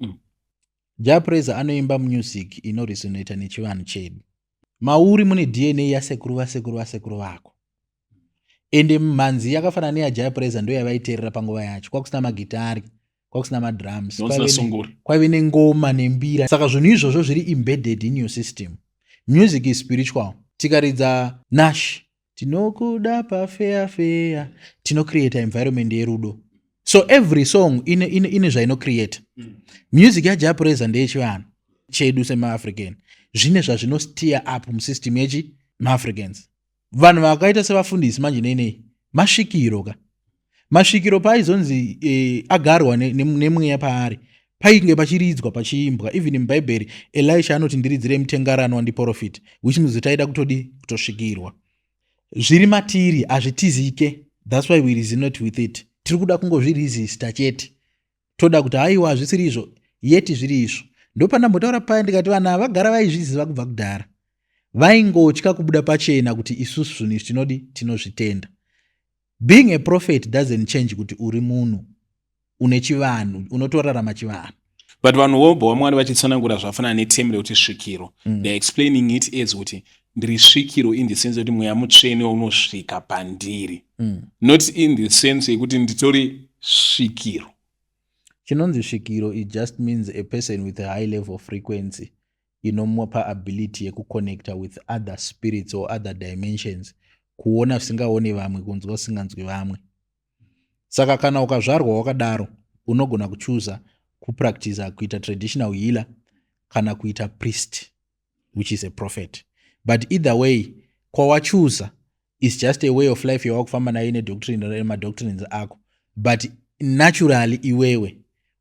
Jah Prayzah anoimba music inoresonata nechivanhu chedu. Mauri mune DNA yasekuru vasekuru vasekuru vako, ende mhanzi yakafanana neyaJah Prayzah ndo yavaiteerera panguva yacho. Kwakusina magitari, kwakusina madrums, kwaive nengoma nembira. Saka zvinhu izvozvo zviri embedded in your system. Music is spiritual. Tikaridza Nash, "Tinokuda pafeya feya," tinocreata environment yerudo. So every song ine zvainocreata. Music yaJah Prayzah ndeyechivanhu chedu semaAfrican, zvine zvazvinostir up musystem yechi maAfricans. Vanhu vakaita sevafundisi manje neinei masvikiro ka. Masvikiro paaizonzi agarwa nemweya paari, painge pachiridzwa, pachiimbwa. Even muBhaibheri Elisha anoti, "Ndiridzire mutengarano wandiprofita," which means taida kutodi kutosvikirwa. Zviri matiri hazvitizike. That's why we resonate with it. Tiri kuda kungozviresista chete, toda kuti haiwa, hazvisiri izvo, yeti zviri izvo. Ndopandambotaura paya ndikati vanhu ava vagara vaizviziva kubva kudhara, vaingotya kubuda pachena kuti isusu zvinhu izvi tinodi, tinozvitenda. Being a prophet doesn't change kuti uri munhu une chivanhu, unotorarama chivanhu. But vanhu vobva vaMwari vachitsanangura zvafanana neterm rekuti svikiro. They are explaining it as kuti ndiri svikiro in the sense yekuti Mweya Mutsvene unosvika pandiri, not in the sense yekuti nditori svikiro. Chinonzi svikiro, it just means a person with a high level of frequency inomupa ability yekuconnecta with other spirits or other dimensions, kuona zvisingaoni vamwe, kunzwa zvisinganzwi vamwe. Saka kana ukazvarwa wakadaro, unogona kuchuza kupractiza kuita traditional healer kana kuita priest, which is a prophet. But either way kwawachuza is just a way of life yawakufamba nayo nedoctrine, nemadoctrines ako. But naturally iwewe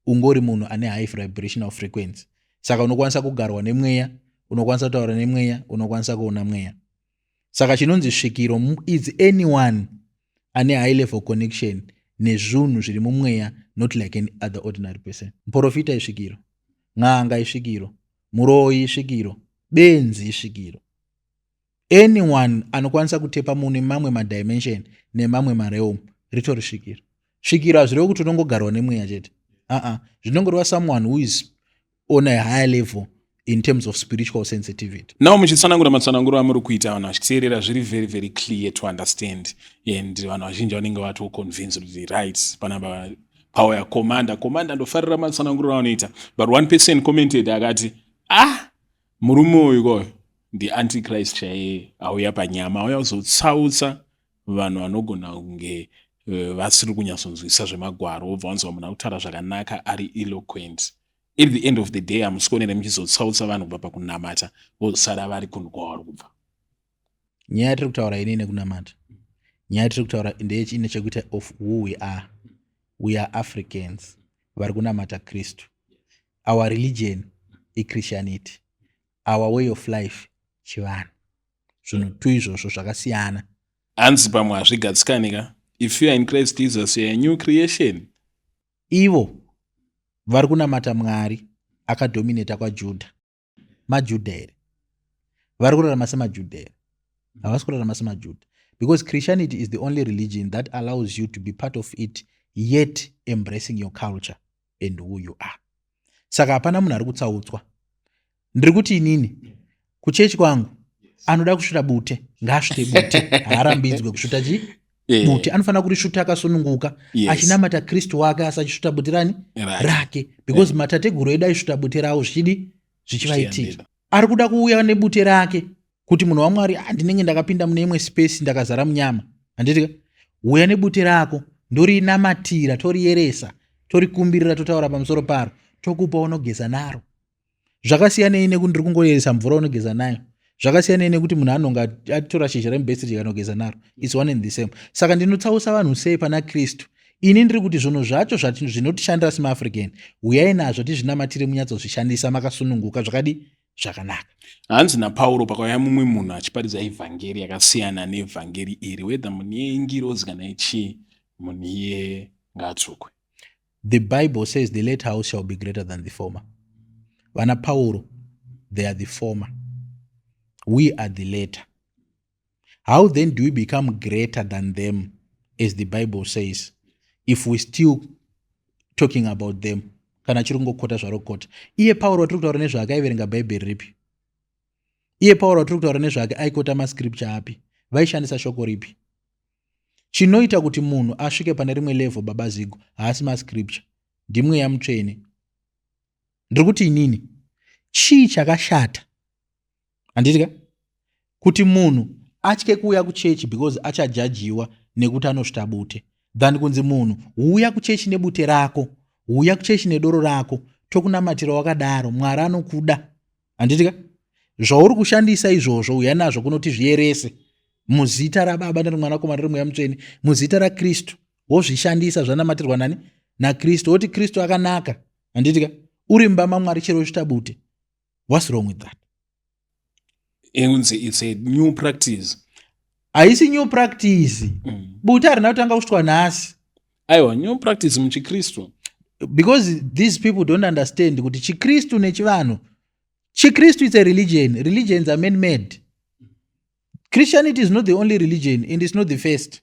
ungori munhu ane high vibrational frequency, saka unokwanisa kugarwa nemweya, unokwanisa kutaura nemweya, unokwanisa kuona mweya. Saka chinonzi svikiro is anyone ane high level connection nezvinhu zviri mumweya, not like any other ordinary person. Muprofita isvikiro, n'anga isvikiro, muroyi isvikiro, benzi isvikiro. Anyone anokwanisa kutepa mune mamwe madimension nemamwe marealm ritori svikiro. Svikiro hazvirevi kuti unongogarwa nemweya chete. Aa, zvinongoreva someone who is on a higher level in terms of spiritual sensitivity. Now muchitsanangura matsananguro amuri kuita, vanhu vachiteerera, zviri very very clear to understand, and vanhu vazhinji vanenge vatoconvince kuti right, panapa power yacommander. Commander, ndofarira matsananguro avanoita. But one person commented akati, "Ah, murume uyu koyo ndiantichrist chaiye, auya panyama, auya kuzotsautsa vanhu vanogona kunge vasiri kunyatsonzwisa zvemagwaro." Wobva wanzwa munhu akutaura zvakanaka, ari eloquent. At the end of the day, hamusi kuonera muchizotsautsa vanhu kubva pakunamata, vosara vari kunhu kwavari kubva? Nyaya yatiri kutaura inei nekunamata, nyaya yatiri kutaura ndeyechine chekuita of who we are. We are Africans vari kunamata Kristu. Our religion iChristianity, our way of life chivanhu. Zvinhu tu izvozvo zvakasiyana. Hanzi pamwe hazvigadzikani ka. If you are in Christ Jesus, you are a new creation. Ivo vari kunamata Mwari akadominata kwaJudha, maJudha here? Vari kurarama semaJudha here? Havasi kurarama semaJudha, because Christianity is the only religion that allows you to be part of it yet embracing your culture and who you are. Saka hapana munhu ari kutsautswa. Ndiri kuti inini kuchechi kwangu, anoda kusvuta bute ngaasvute bute, haarambidzwe kusvuta chi bute. Anofanira kurisvuta akasununguka, achinamata Kristu wake, asi achisvuta bute rani rake, because matateguru edu aisvuta bute ravo zvichidi zvichivaitika. Ari kuda kuuya nebute rake kuti munhu waMwari, ah, ndinenge ndakapinda mune imwe space, ndakazara munyama, handitika? Uya nebute rako, ndorinamatira, toriyeresa, torikumbirira, totaura pamusoro paro, tokupa, unogeza naro. Zvakasiyanei nekuti ndiri kungoyeresa mvura unogeza nayo? Zvakasiyanei nekuti munhu anonga atora shizha remubhesiri akanogeza naro? It's one and the same. Saka ndinotsausa vanhu sei pana Kristu? Ini ndiri kuti zvinhu zvacho zvinotishandira semaAfrican, uyai nazvo tizvinamatire, munyatsozvishandisa makasununguka, zvakadi zvakanaka. Hanzi naPauro, pakauya mumwe munhu achiparidza ivhangeri yakasiyana nevhangeri iri, whether munhu yengirozi kana ichii, munhu iye ngaatsvukwe. The Bible says the latter house shall be greater than the former. Vana Pauro, they are the former, we are the latter. How then do we become greater than them, as the Bible says, if we still talking about them? Kana chiri kungokota zvarokota, iye Pauro watiri kutaura nezvake aiverenga Bhaibheri ripi? Iye Pauro watiri kutaura nezvake aikota mascripture api? Vaishandisa shoko ripi? Chinoita kuti munhu asvike pane rimwe level, Baba Zigo, haasi mascripture, ndimweya Mutsvene. Ndiri kuti inini, chii chakashata, handiti ka, kuti munhu atye kuuya kuchechi because achajajiwa nekuti anosvita bute, than kunzi munhu uya kuchechi nebute rako, uya kuchechi nedoro rako, tokunamatira wakadaro? Mwari anokuda, handiti ka? Zvauri kushandisa izvozvo, uya nazvo kunoti zviyerese. Muzita raBaba neremwanakomana remweya mutsvene, muzita raKristu, wozvishandisa zvanamatirwa nani? NaKristu. Woti Kristu akanaka, handitika? Uri mumba maMwari, chero uchita bute, what's wrong with that? Inzi it's a new practice. Haisi new practice. Bute harina kutanga kusvitwa nhasi. Aiwa, new practice muchiKristu. Because these people don't understand kuti chiKristu nechivanhu, chiKristu is a religion. Religions are man made. Christianity is not the only religion and it's not the first.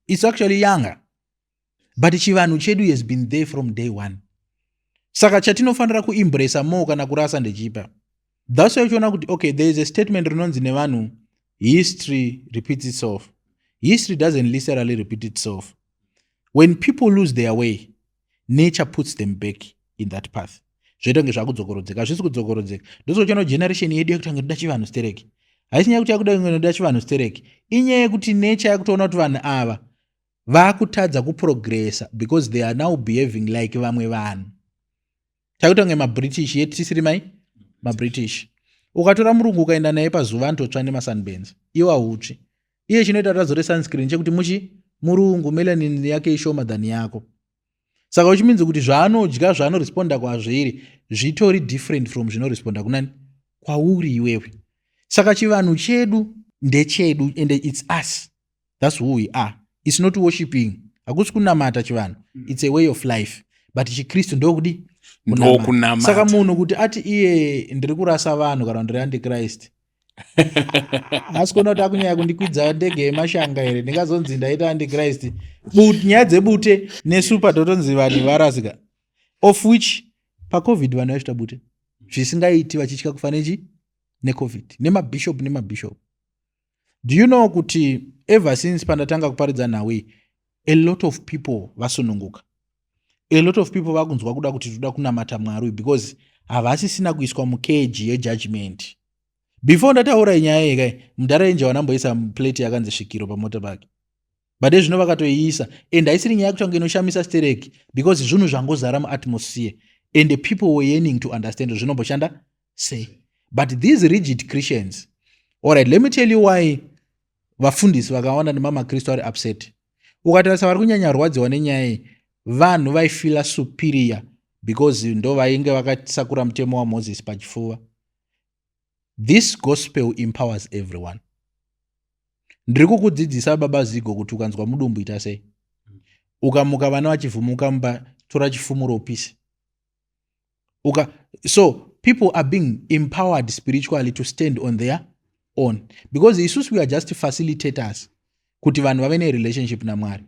It's actually younger, but chivanhu chedu has been there from day one. Saka chatinofanira kuembracea more kana kurasa ndechipa. That's why uchiona kuti, okay, there is a statement rinonzi nevanhu, "History repeats itself." History doesn't literally repeat itself. When people lose their way, nature puts them back in that path. Zvoita kunge zvakudzokorodzeka, hazvisi kudzokorodzeka. Ndosochiona generation yedu yekutanga inoda chivanhu stereki. Haisi nyaya yekuti yakuda kunge inoda chivanhu stereki, inyaya yekuti nature yakutoona kuti vanhu ava vaakutadza kuprogressa because they are now behaving like vamwe vanhu. Takuita kunge maBritish, yet tisiri mai maBritish. Ukatora murungu ukaenda naye pazuva, anototsva nemasunburns, iwo hautsvi. Iye chinoita kuti azore sunscreen chekuti muchi murungu, melanin yake ishoma than yako. Saka uchiminzi kuti zvaanodya, zvaanoresponda kwazviri, zvitori different from zvinoresponda kunani? Kwauri iwewe. Saka chivanhu chedu ndechedu and it's us. That's who we are. It's not worshipping, hakusi kunamata chivanhu. It's a way of life, but chiKristu ndokudi? Ndokunamata. Saka munhu kuti ati iye ndiri kurasa vanhu kana ndiri antichrist, asi kuona kuti akunyanya kundikwidza ndege yemashanga here, ndingazonzi ndaita antichrist? Nyaya dzebute nesupa, totonzi vanhu varasika, of which paCOVID vanhu vachiita bute zvisingaiti, vachitya kufa nechi? NeCOVID. Nemabhishop, nemabhishop. Do you know kuti ever since pandatanga kuparidza nhau iyi, a lot of people vasununguka? A lot of people vakunzwa kuda kuti toda kunamata Mwari uyu, because havasisina kuiswa mukeji yejudgment. Before ndataura nyaya iyi kai, mudhara enje wanamboisa plate yakanzi svikiro pamota pake, but ezvino vakatoiisa, and haisiri nyaya yekuti ange inoshamisa stereki, because zvinhu zvangozara muatmosphere and the people were yearning to understand zvinomboshanda sei. But these rigid Christians, alright, let me tell you why vafundisi vakawanda nemamakristu ari upset. Ukatarisa, vari kunyanya rwadziwa nenyaya iyi vanhu vaifeela superior, because ndo vainge vakasakura mutemo waMozisi pachifuva. This gospel empowers everyone. Ndiri kukudzidzisa, Baba Zigo, kuti ukanzwa mudumbu ita sei, ukamuka vana vachivhumuka mumba, tora chifumuro upise uka. So people are being empowered spiritually to stand on their own, because isusu we are just facilitators kuti vanhu vave nerelationship naMwari.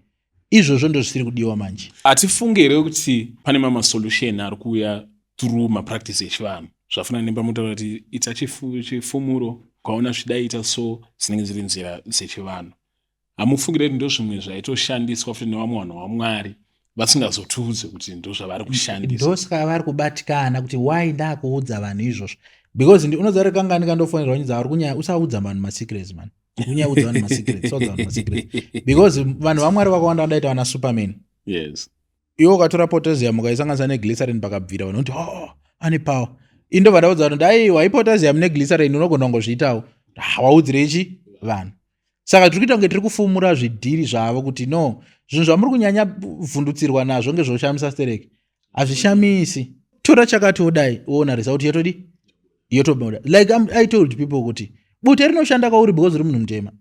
Izvozvo ndo zvisiri kudiwa manje. Hatifunge here kuti pane mamasolution ari kuuya through mapractice echivanhu, zvafanana nepamutaura kuti ita chifumuro, ukaona zvidaita so, dzinenge dziri nzira dzechivanhu? Hamufungire kuti ndo zvimwe zvaitoshandiswa futi nevamwe vanhu vaMwari vasingazotiudze kuti ndo zvavari kushandisa? Ndosaka vari kubatikana kuti why ndakuudza vanhu izvozvo, because unoziva rekangani kandofonera nyidza vari kunyaya, usaudza vanhu masecrets man, kunyaudza vanhu masecrets, usaudza vanhu masecrets, because vanhu vaMwari vakawanda vandaita vana Superman. Iwe ukatora potassium ukaisanganisa neglycerin, pakabvira vanhu kuti, "Oh, ane power." Indobva ndaudza vanhu kuti, "Aiwa, ipotassium neglycerin, unogona kungozviitawo." Ah, waudzirei chi vanhu? Saka tiri kuita kunge tiri kufumura zvidhiri zvavo kuti no, zvinhu zvamuri kunyanya vhundutsirwa nazvo ngezvoshamisa stereki, hazvishamisi. Tora chakati wodai, uona result yotodi yotobuda. Like I told people kuti bute rinoshanda kwauri because uri munhu mutema.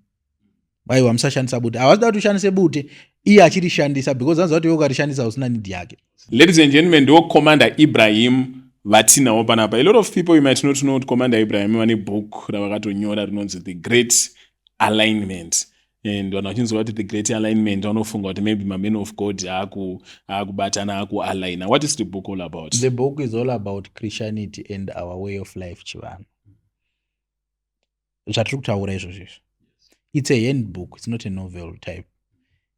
Aiwa, musashandisa bute. Havasida kuti ushandise bute, iye achirishandisa because anoziva kuti iwe ukarishandisa usina need yake. Ladies and gentlemen, ndo Commander Ibrahim vatinawo panapa. A lot of people, you might not know kuti Commander Ibrahim vane book ravakatonyora rinonzi The Great Alignment. And vanhu vachinzwa kuti The Great Alignment, vanofunga kuti maybe mamen of God aakubatana, akualigna. What is the book all about? The book is all about Christianity and our way of life, chivanhu zvatiri kutaura izvozvo izvo. It's a handbook, it's not a novel type.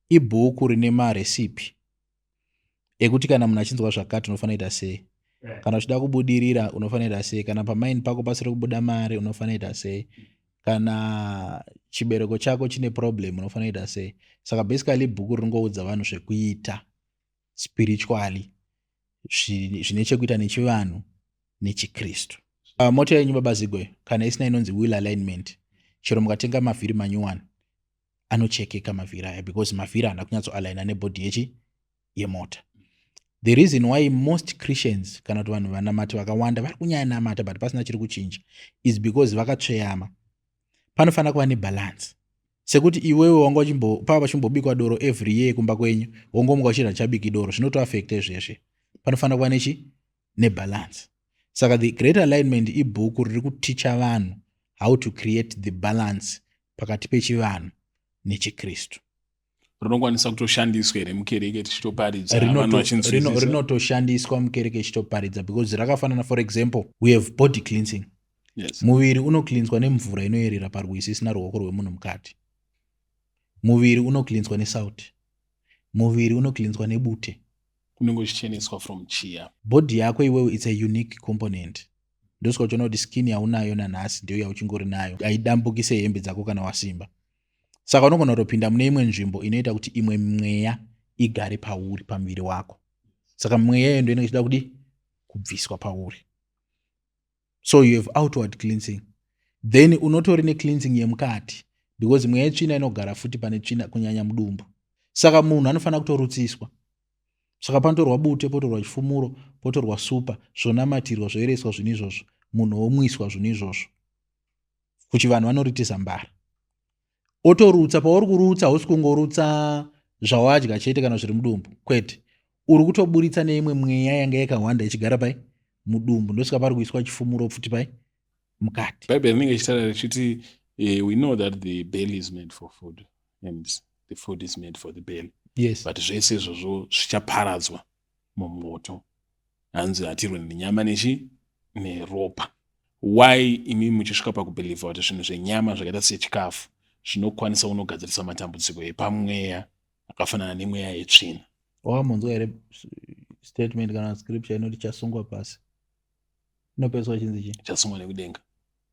Ibhuku rine marecipe ekuti kana munhu achinzwa zvakati unofanira kuita sei, kana uchida kubudirira unofanira kuita sei, kana pamaini pako pasiri kubuda mari unofanira kuita sei, kana chibereko chako chine problem unofanira kuita sei. Saka basically bhuku ringoudza vanhu zvekuita spiritually zvine chekuita nechivanhu nechiKristu. Mota yenyu, Baba Zigwe, kana isina inonzi wheel alignment, chero mukatenga mavhiri manyuwani. Anochekeka mavhiri aya because mavhiri haana kunyatsoaligna nebody yechi yemota. The reason why most Christians, kana kuti vanhu vanamati vakawanda vari kunyanya namata but pasina chiri kuchinja, is because vakatsveyama. Panofanira kuva nebalance, sekuti iwewe wanga pava pachimbobikwa doro every year kumba kwenyu, wongomuka uchiti hachabiki doro, zvinotoafecta izvezvi. Panofanira kuva nechi nebalance. Saka The Great Alignment ibhuku riri kuticha vanhu how to create the balance pakati pechivanhu nechiKristu. Rinokwanisa kutoshandiswa here mukereke tichitoparidza? Rinotoshandiswa mukereke ichitoparidza because rakafanana. For example, we have body cleansing. Muviri unocleanswa nemvura inoyerera parwizi isina ruoko rwemunhu mukati. Muviri unocleanswa nesauti. Muviri unocleanswa nebute. Unenge uchicheneswa from chia. Body yako iwewe, it's a unique component. Ndosvika uchiona kuti skin yaunayo nanhasi ndiyo yauchingori nayo, haidambukise hembe dzako kana wasimba. Saka unogona kutopinda mune imwe nzvimbo inoita kuti imwe mweya igare pauri, pamuviri wako. Saka mweya iyo ndo inenge ichida kudi kubviswa pauri. So you have outward cleansing, then unotori necleansing yemukati because mweya yetsvina inogara futi pane tsvina, kunyanya mudumbu. Saka munhu anofanira kutorutsiswa. Saka panotorwa bute, potorwa chifumuro, potorwa supa, zvonamatirwa, zvoereswa zvinhu izvozvo, munhu omwiswa zvinhu izvozvo. Kuchivanhu vanoritisa mbara, otorutsa. Pauri kurutsa, hausi kungorutsa zvawadya chete kana zviri mudumbu, kwete. Uri kutoburitsa neimwe mweya yanga yakahwanda ichigara pai mudumbu. Ndosaka pari kuiswa chifumuro futi pai mukati. Bhaibheri rinenge richitaura richiti we know that the belly is made for food and the food is made for the belly. But zvese izvozvo zvichaparadzwa mumoto. Hanzi hatirwe nenyama nechi neropa. Why imi muchisvika pakubhelievha kuti zvinhu zvenyama zvakaita sechikafu zvinokwanisa kunogadzirisa matambudziko epamweya akafanana nemweya yetsvina? Wakambonzwa here statement kana scripture inoti chasungwa pasi inopeswa chinzi chii? Chasungwa nekudenga.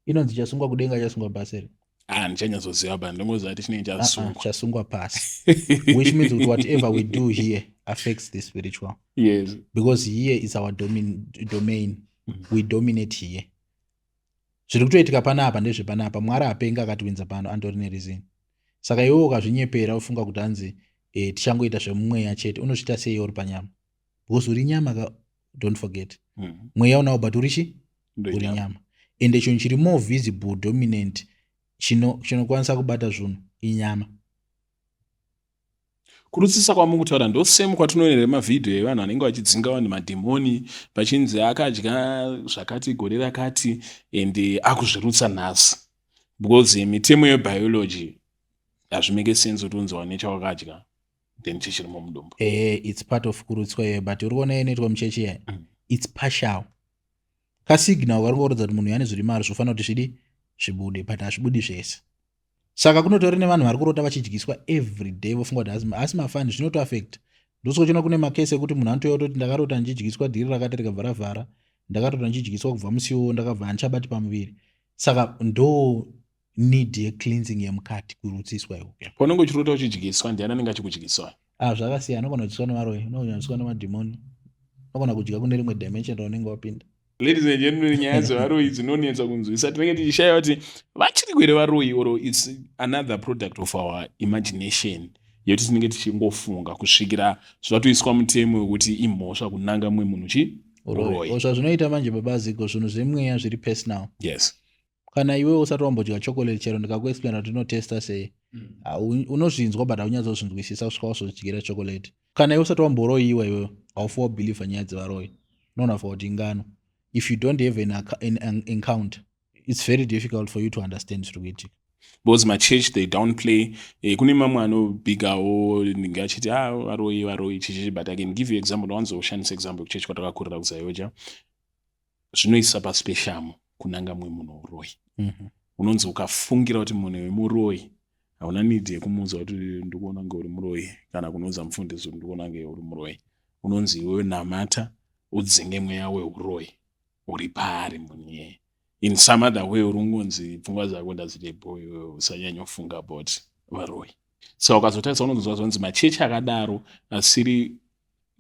Inonzi chasungwa kudenga, chasungwa pasi here? Ah, ndichanyatsoziva ba, ndingoziva kuti chinenge chasungwa. Chasungwa pasi, which means kuti whatever we do here affects the spiritual. Because here is our domain. We dominate here. Zviri kutoitika panapa ndezvepanapa. Mwari hapenga akatiwinza pano, andori nereason. Saka iwe ukazvinyepera ufunga kuti hanzi tichangoita zvemumweya chete, unozviita sei uri panyama? Because uri nyama ka, don't forget. Mweya unawo but uri chi uri nyama. Ende chinhu chiri more visible, dominant, chinokwanisa kubata zvinhu inyama. Kurutsisa kwamukutaura ndo same kwatinoonera mavhidhiyo evanhu vanenge vachidzinga vanhu madhimoni, pachinzi akadya zvakati gore rakati and akuzvirutsa nhasi, because mitemo yebiology hazvimake sense kuti unzi wane chawakadya then chichirimo mudumbu. It's part of kurutswa iyoyo, but uri kuona inoitwa muchechi iya, it's partial. Kasignal kari kungoratidza kuti munhu yane zviri mari, zvofanira kuti zvidi zvibude, but hazvibudi zvese. Saka kunotori nevanhu vari kurota vachidyiswa every day, vofunga kuti asi mafani zvinotoafecta. Ndosaka kune makesi ekuti munhu anotouya kutoti ndakarota ndichidyiswa dhiri rakati rikabva ravhara, ndakarota ndichidyiswa kubva musi iwowo ndakabva handichabati pamuviri. Saka ndo need yecleansing yemukati, kurutsiswa ikoko. Paunenge uchirota uchidyiswa, ndiani anenge achikudyiswa? Ah, zvakasiyana. Unogona kudyiswa nevaroyi, unogona kudyiswa nemadhimoni, unogona kudya kune rimwe dimension raunenge wapinda. Ladies and gentlemen, nyaya dzevaroyi dzinonetsa kunzwisa. Tinenge tichishaya kuti vachiri kuhere varoyi or it's another product of our imagination yekuti tinenge tichingofunga kusvikira zvatoiswa mutemo wekuti imhosva kunanga mumwe munhu chi uroyi. Zvazvinoita manje, babaziko, zvinhu zvemweya zviri personal. Kana iwewe usati wambodya chocolate, chero ndikakuexplaina kuti inotesta sei, unozvinzwa but haunyatsozvinzwisisa kusvika wazodyira chocolate. Kana iwe usati wamboroyiwa iwewe, haufi wabhilivha nyaya dzevaroyi. Unoona kuti ingano. If you don't have an encounter, it's very difficult for you to understand zviri kuitika. Because machurch, they downplay. Kune mamwe anobhigawo ndinge achiti, ah, varoyi, varoyi, chichichi. But I can give you example. Ndawanzoshandisa example yekuchechi kwatakakurira kuZAOGA. Zvinoisa pasi peshamu kunanga mumwe munhu uroyi. Unonzi ukafungira kuti munhu wemuroyi, hauna need yekumuudza kuti ndikuona kunge uri muroyi, kana kunoudza mufundisi kuti ndikuona kunge uri muroyi. Unonzi iwewe namata udzinge mweya weuroyi uri paari munhu iyeye. In some other way uri kungonzi pfungwa dzako ndadziripo, iwewe usanyanyofunga about varoyi. Saka ukazotarisa, unonzwa zvonzi machechi akadaro asiri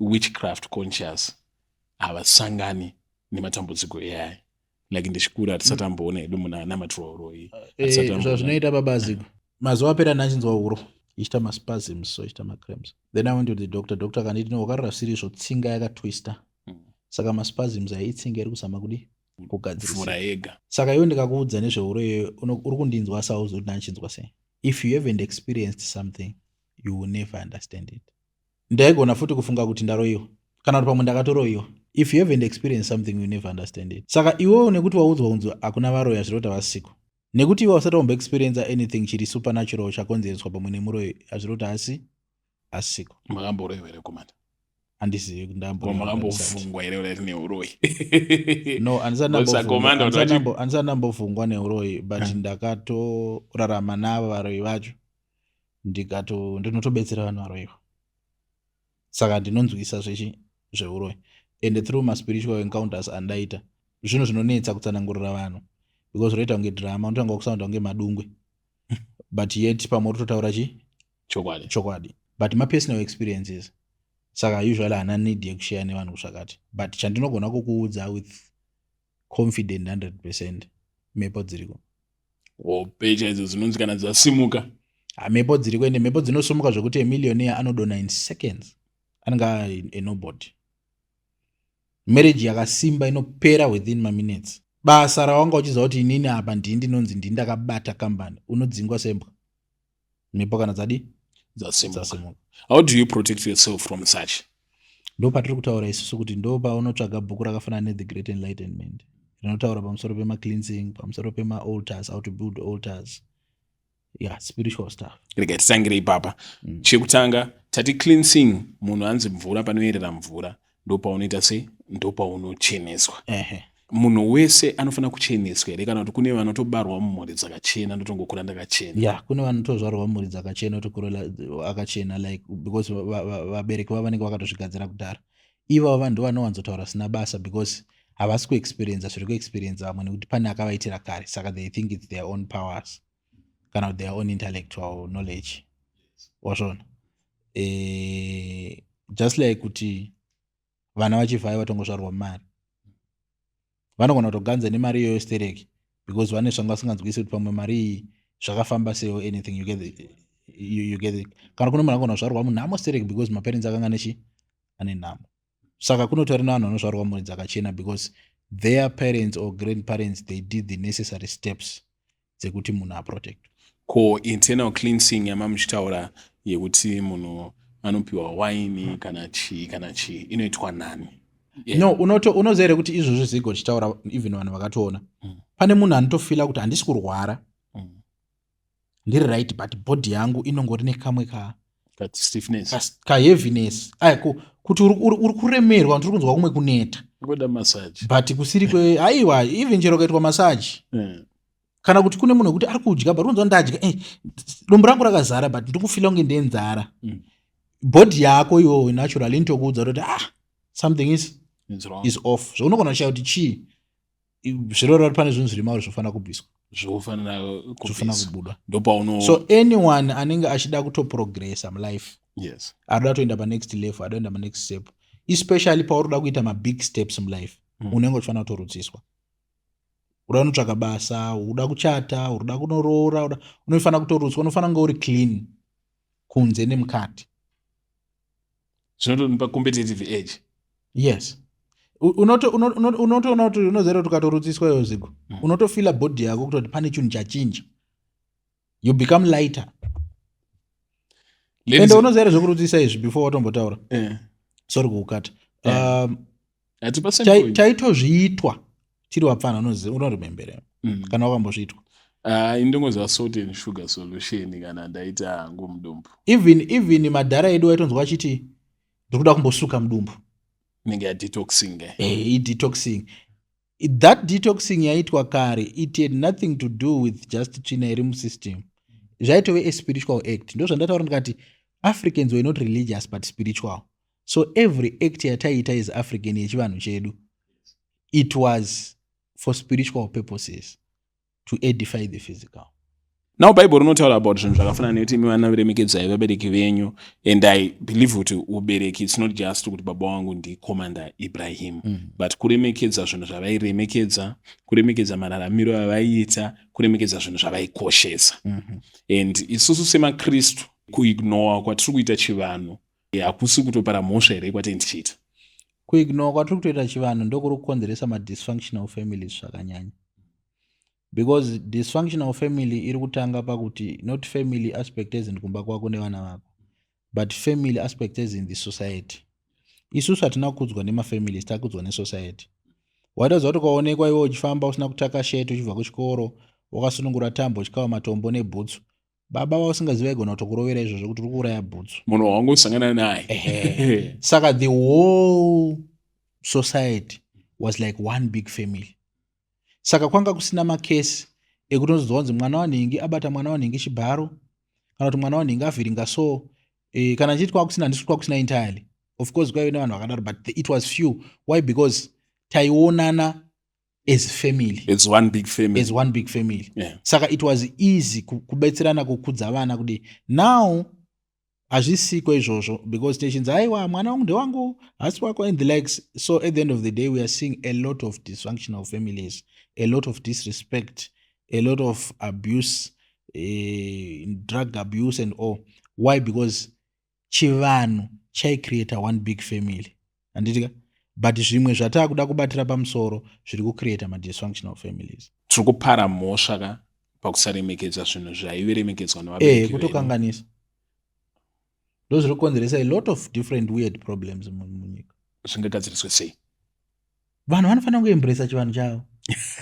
witchcraft conscious havasangani nematambudziko ai. Like ndichikura hatisati amboona hedu munhu anamatirwa uroyi. Zvazvinoita, babaziko. Mazuva apera ndachinzwa huro ichiita maspasms, so ichiita macramps. Then I went to the doctor. Doctor akanditi, "No, wakarara zvisiri tsinga yakatwista." Saka maspasms ai itsinga iri kuzama kudi kugadzirisa. Vhura yega. Saka iwe ndikakuudza nezvehuro iyoyo, uri kundinzwa sauzi kuti ndachinzwa sei. If you haven't experienced something, you will never understand it. Ndaigona futi kufunga kuti ndaroyiwa kana kuti pamwe ndakatoroyiwa. If you haven't experienced something, you never understand it. Saka iwewo nekuti waudzwa kunzi hakuna varoyi, hazviri kuti havasiko, nekuti iwe usati wamboexperienca anything chiri supernatural chakonzereswa pamwe nemuroyi, hazviri kuti asi asiko. Makamboroyiwa here, komanda? Handizivi kuti Makambovhungwa here kuti neuroyi? No. Because commander kuti Handisati ndambovhungwa neuroyi, but ndakatorarama navo varoyi vacho, ndikato ndinotobetsera vanhu varoyiwa, saka ndinonzwisa zvechi zveuroyi. And through maspiritual encounters andaita, zvinhu zvinonetsa kutsanangurira vanhu because zvinoita kunge drama, unotanga kusounda kunge madungwe, but yet pamwe uri kutotaura chi Chokwadi. Chokwadi, but mapersonal experiences, saka usually hana need yekushare nevanhu zvakati. But chandinogona kukuudza with confident 100%, mhepo dziriko. Hope chaidzo dzinonzi kana dzasimuka. Ha, mhepo dziriko, ende mhepo dzinosumuka zvekuti emillionaire anodona in seconds, anenge a nobody. Marriage yakasimba inopera within maminutes. Basa rawanga uchiziva kuti inini apa ndini ndinonzi ndini ndakabata kambani, unodzingwa sembwa, mhepo kana dzadi dzasimuka. Dzasimuka. How do you protect yourself from such? Ndo patiri kutaura isusu kuti ndo paunotsvaga bhuku rakafanana neThe Great Enlightenment, rinotaura pamusoro pemacleansing, pamusoro pemaaltars, how to build altars, yeah, spiritual stuff. Rega titangire ipapa. Chekutanga tati cleansing, munhu anzi mvura, panoyerera mvura ndo paunoita sei, ndo paunocheneswa. Munhu wese anofanira kucheneswa here, kana kuti kune vanotobarwa mumhuri dzakachena, ndotongokura ndakachena? Yeah, kune vanotozvarwa mumhuri dzakachena, otokura akachena, like because vabereki vavo vanenge vakatozvigadzira kudhara. Ivavo vanhu ndo vanowanzotaura zvisina basa because havasi kuexperienza zviri kuexperienza vamwe, nekuti pane akavaitira kare, saka they think it's their own powers kana kuti their own intellectual knowledge, wazvona? Just like kuti vana vachivhai vatongozvarwa mumari, vanogona kutoganza nemari iyoyo stereki because vane zvanga vasinganzwisi kuti pamwe mari iyi zvakafamba sei or anything, you get it? Kana kune munhu anogona kuzvarwa munhamo stereki because maparents akanga nechi ane nhamo. Saka kunotori nevanhu vanozvarwa mhuri dzakachena because their parents or grandparents, they did the necessary steps dzekuti munhu aprotect. Ko internal cleansing yamamuchitaura yekuti munhu anopiwa waini kana chii kana chii, inoitwa nani? Yeah. No, unoziva here kuti izvozvo zigo tichitaura, even vanhu vakatoona, pane munhu anotofeela kuti handisi kurwara, ndiri right, but body yangu inongori nekamwe ka That stiffness. Kaheaviness ai kuti uri kuremerwa, uri kunzwa kumwe kuneta. Kuda massage. But kusiri kwe, aiwa, even chero kaitwa massage. Kana kuti kune munhu wekuti ari kudya, but unonzwa ndadya, dumbu rangu rakazara, but ndiri kufeela kunge ndenzara. Body yako iwowo naturally inotokuudza kuti, ah, something is, It's wrong. Is off. Zvaunogona kushaya kuti chii, zvinoreva kuti pane zvinhu zviri mauri zvofanira kubviswa. Zvofanira zvofanira kubviswa. Kubuda. Ndopauno So anyone anenge achida kutoprogressa mulife, arikuda kutoenda panext level, arikuda kuenda panext step, especially pauri kuda kuita mabig steps mulife, unenge uchifanira kutorutsiswa. Uda kunotsvaka basa, uda kuchata, uda kunoroora, unofanira kutorutswa, unofanira kunge uri clean kunze nemukati. Zvinotonipa competitive edge. Yes. Unotoona kuti unoziva kuti ukatorutsiswa iwo zigo, unotofeela body yako kutoti pane chinhu chachinja, you become lighter. Ende unoziva here zvekurutsisa izvi, before watombotaura, sorry kukukata, Hatipa same point. Taitozviitwa tiri vapfana, unoremembera kana wakambozviitwa? Ah, indongoziva salt and sugar solution kana ndaita hangu mudumbu. Even madhara edu aitonzwa achiti ndiri kuda kumbosuka mudumbu. Inenge yadetoxing, eh. Eh, idetoxing. That detoxing yaitwa kare, it had nothing to do with just tsvina iri musystem, zvaitove a spiritual act. Ndo zvandataura ndikati Africans were not religious but spiritual, so every act yataiita as African yechivanhu chedu, it was for spiritual purposes, to edify the physical. Now Bible rinotaura about zvinhu zvakafanana nekuti imi vana, viremekedzai vabereki venyu, and I believe kuti ubereki, it's not just kuti baba wangu ndiCommander Ibrahim, but kuremekedza zvinhu zvavairemekedza, kuremekedza mararamiro avaiita, kuremekedza zvinhu zvavaikoshesa. And isusu semaKristu, kuignora kwatiri kuita chivanhu hakusi kutopara mhosva here kwatei tichiita? Kuignora kwatiri kutoita chivanhu ndokuri kukonzeresa madysfunctional families zvakanyanya, because dysfunctional family iri kutanga pakuti not family aspect as in kumba kwako nevana vako, but family aspect as in the society. Isusu hatina kukudzwa nemafamilies, takudzwa nesociety. Waitoziva kuti ukaonekwa iwe uchifamba usina kutaka shirt, uchibva kuchikoro wakasunungura tambo, uchikava matombo nebhutsu, baba vausingazivi vaigona kutokurovera izvozvo kuti uri kuuraya bhutsu. Munhu wawangosangana naye. Saka the whole society was like one big family. Saka kwanga kusina makesi ekutonzwa kunzi mwana wanhingi abata mwana wanhingi chibharo, kana kuti mwana wanhingi avhiringa. So kana chiti kwakusina, handisi kwakusina entirely. Of course kwaive nevanhu vakadaro, but it was few. Why? Because taionana as family. It's one big family. As one big family. Saka it was easy kubetserana kukudza vana kudii. Now hazvisiko izvozvo, because tichinzi, "Aiwa, mwana wangu ndewangu, hasi wako," and the likes. So at the end of the day we are seeing a lot of dysfunctional families, a lot of disrespect, a lot of abuse, drug abuse and all. Why? Because chivanhu chaicreata one big family, handitika? But zvimwe zvataakuda kubatira pamusoro zviri kucreata madysfunctional families. Tiri kupara mhosva ka pakusaremekedza zvinhu zvaiveremekedzwa nevabereki vedu. Kutokanganisa ndo zviri kukonzeresa a lot of different weird problems munyika. Zvingagadziriswe sei? Vanhu vanofanira kuembracea chivanhu chavo.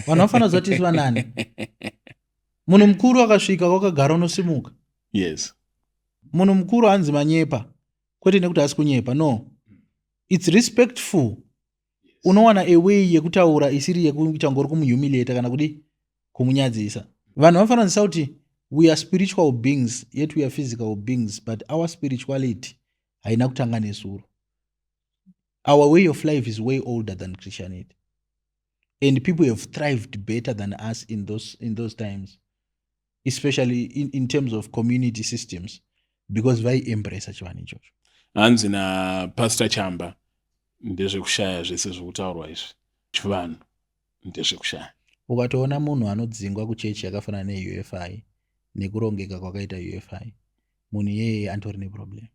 Vanhu vanofanira kuziva kuti isu vanani. Munhu mukuru akasvika kwakagara, unosimuka. Munhu mukuru hanzi manyepa, kwete nekuti asi kunyepa. No, it's respectful. Unowana a way yekutaura isiri yekuita ngori kumuhumiliata kana kudi kumunyadzisa. Vanhu vanofanira kunzwisisa kuti we are spiritual beings, yet we are physical beings, but our spirituality haina kutanga nesuro. Our way of life is way older than Christianity, and people have thrived better than us in those times, especially in terms of community systems, because vaiembracea chivanhu ichocho. Hanzi naPastor Chamba, ndezvekushaya zvese zvokutaurwa izvi, chivanhu ndezvekushaya. Ukatoona munhu anodzingwa kuchechi yakafanana neUFI, nekurongeka kwakaita UFI, munhu iyeye antori neproblem,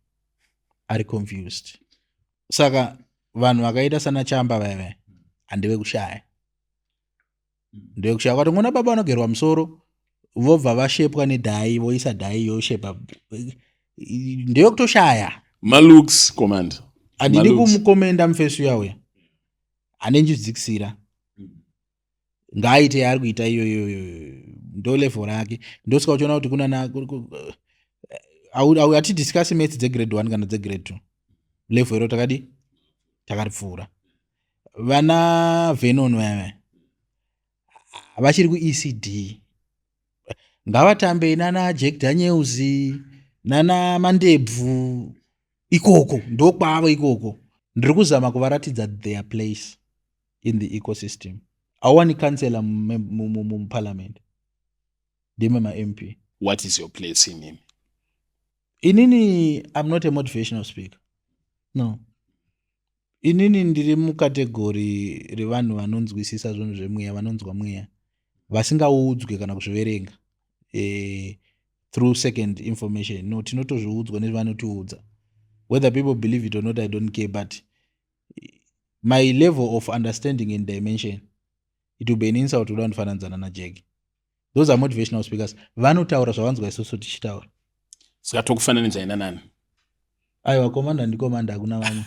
ari confused. Saka vanhu vakaita sana Chamba vaya vaya handevekushaya, ndevekushaya. Ukatongoona baba vanogerwa musoro, vobva vashepwa nedye, voisa dye yoshepa, ndevekutoshaya. Malooks, command. Handidi Malooks. Kumucommenda mufesi uya uya ane njidzikisira, ngaaite yaari kuita iyoyo, ndo level rake. Ndosaka uchiona kuti kunana hatidiscuss maths dzegrade 1 kana dzegrade 2. Level iro takadi takaripfuura. Vana Venon vaya vaya vachiri kuECD, ngavatambe nana Jack Daniels nana Mandebvu ikoko, ndokwavo ikoko. Ndiri kuzama kuvaratidza their place in the ecosystem. Hauwani kansela muparliament, ndime maMP. What is your place in him? Inini, I'm not a motivational speaker, no. Inini ndiri mucategory revanhu vanonzwisisa zvinhu zvemweya, vanonzwa mweya vasingaudzwe kana kuzviverenga through second information. No, tinotozviudzwa nevanotiudza. Whether people believe it or not, I don't care, but my level of understanding and dimension, it will be an insult kuda kundifananidzana naJack. Those are motivational speakers, vanotaura zvavanzwa isusu tichitaura. Saka tokufananidzai nanani? Aiwa, commander ndicommander, hakuna vamwe.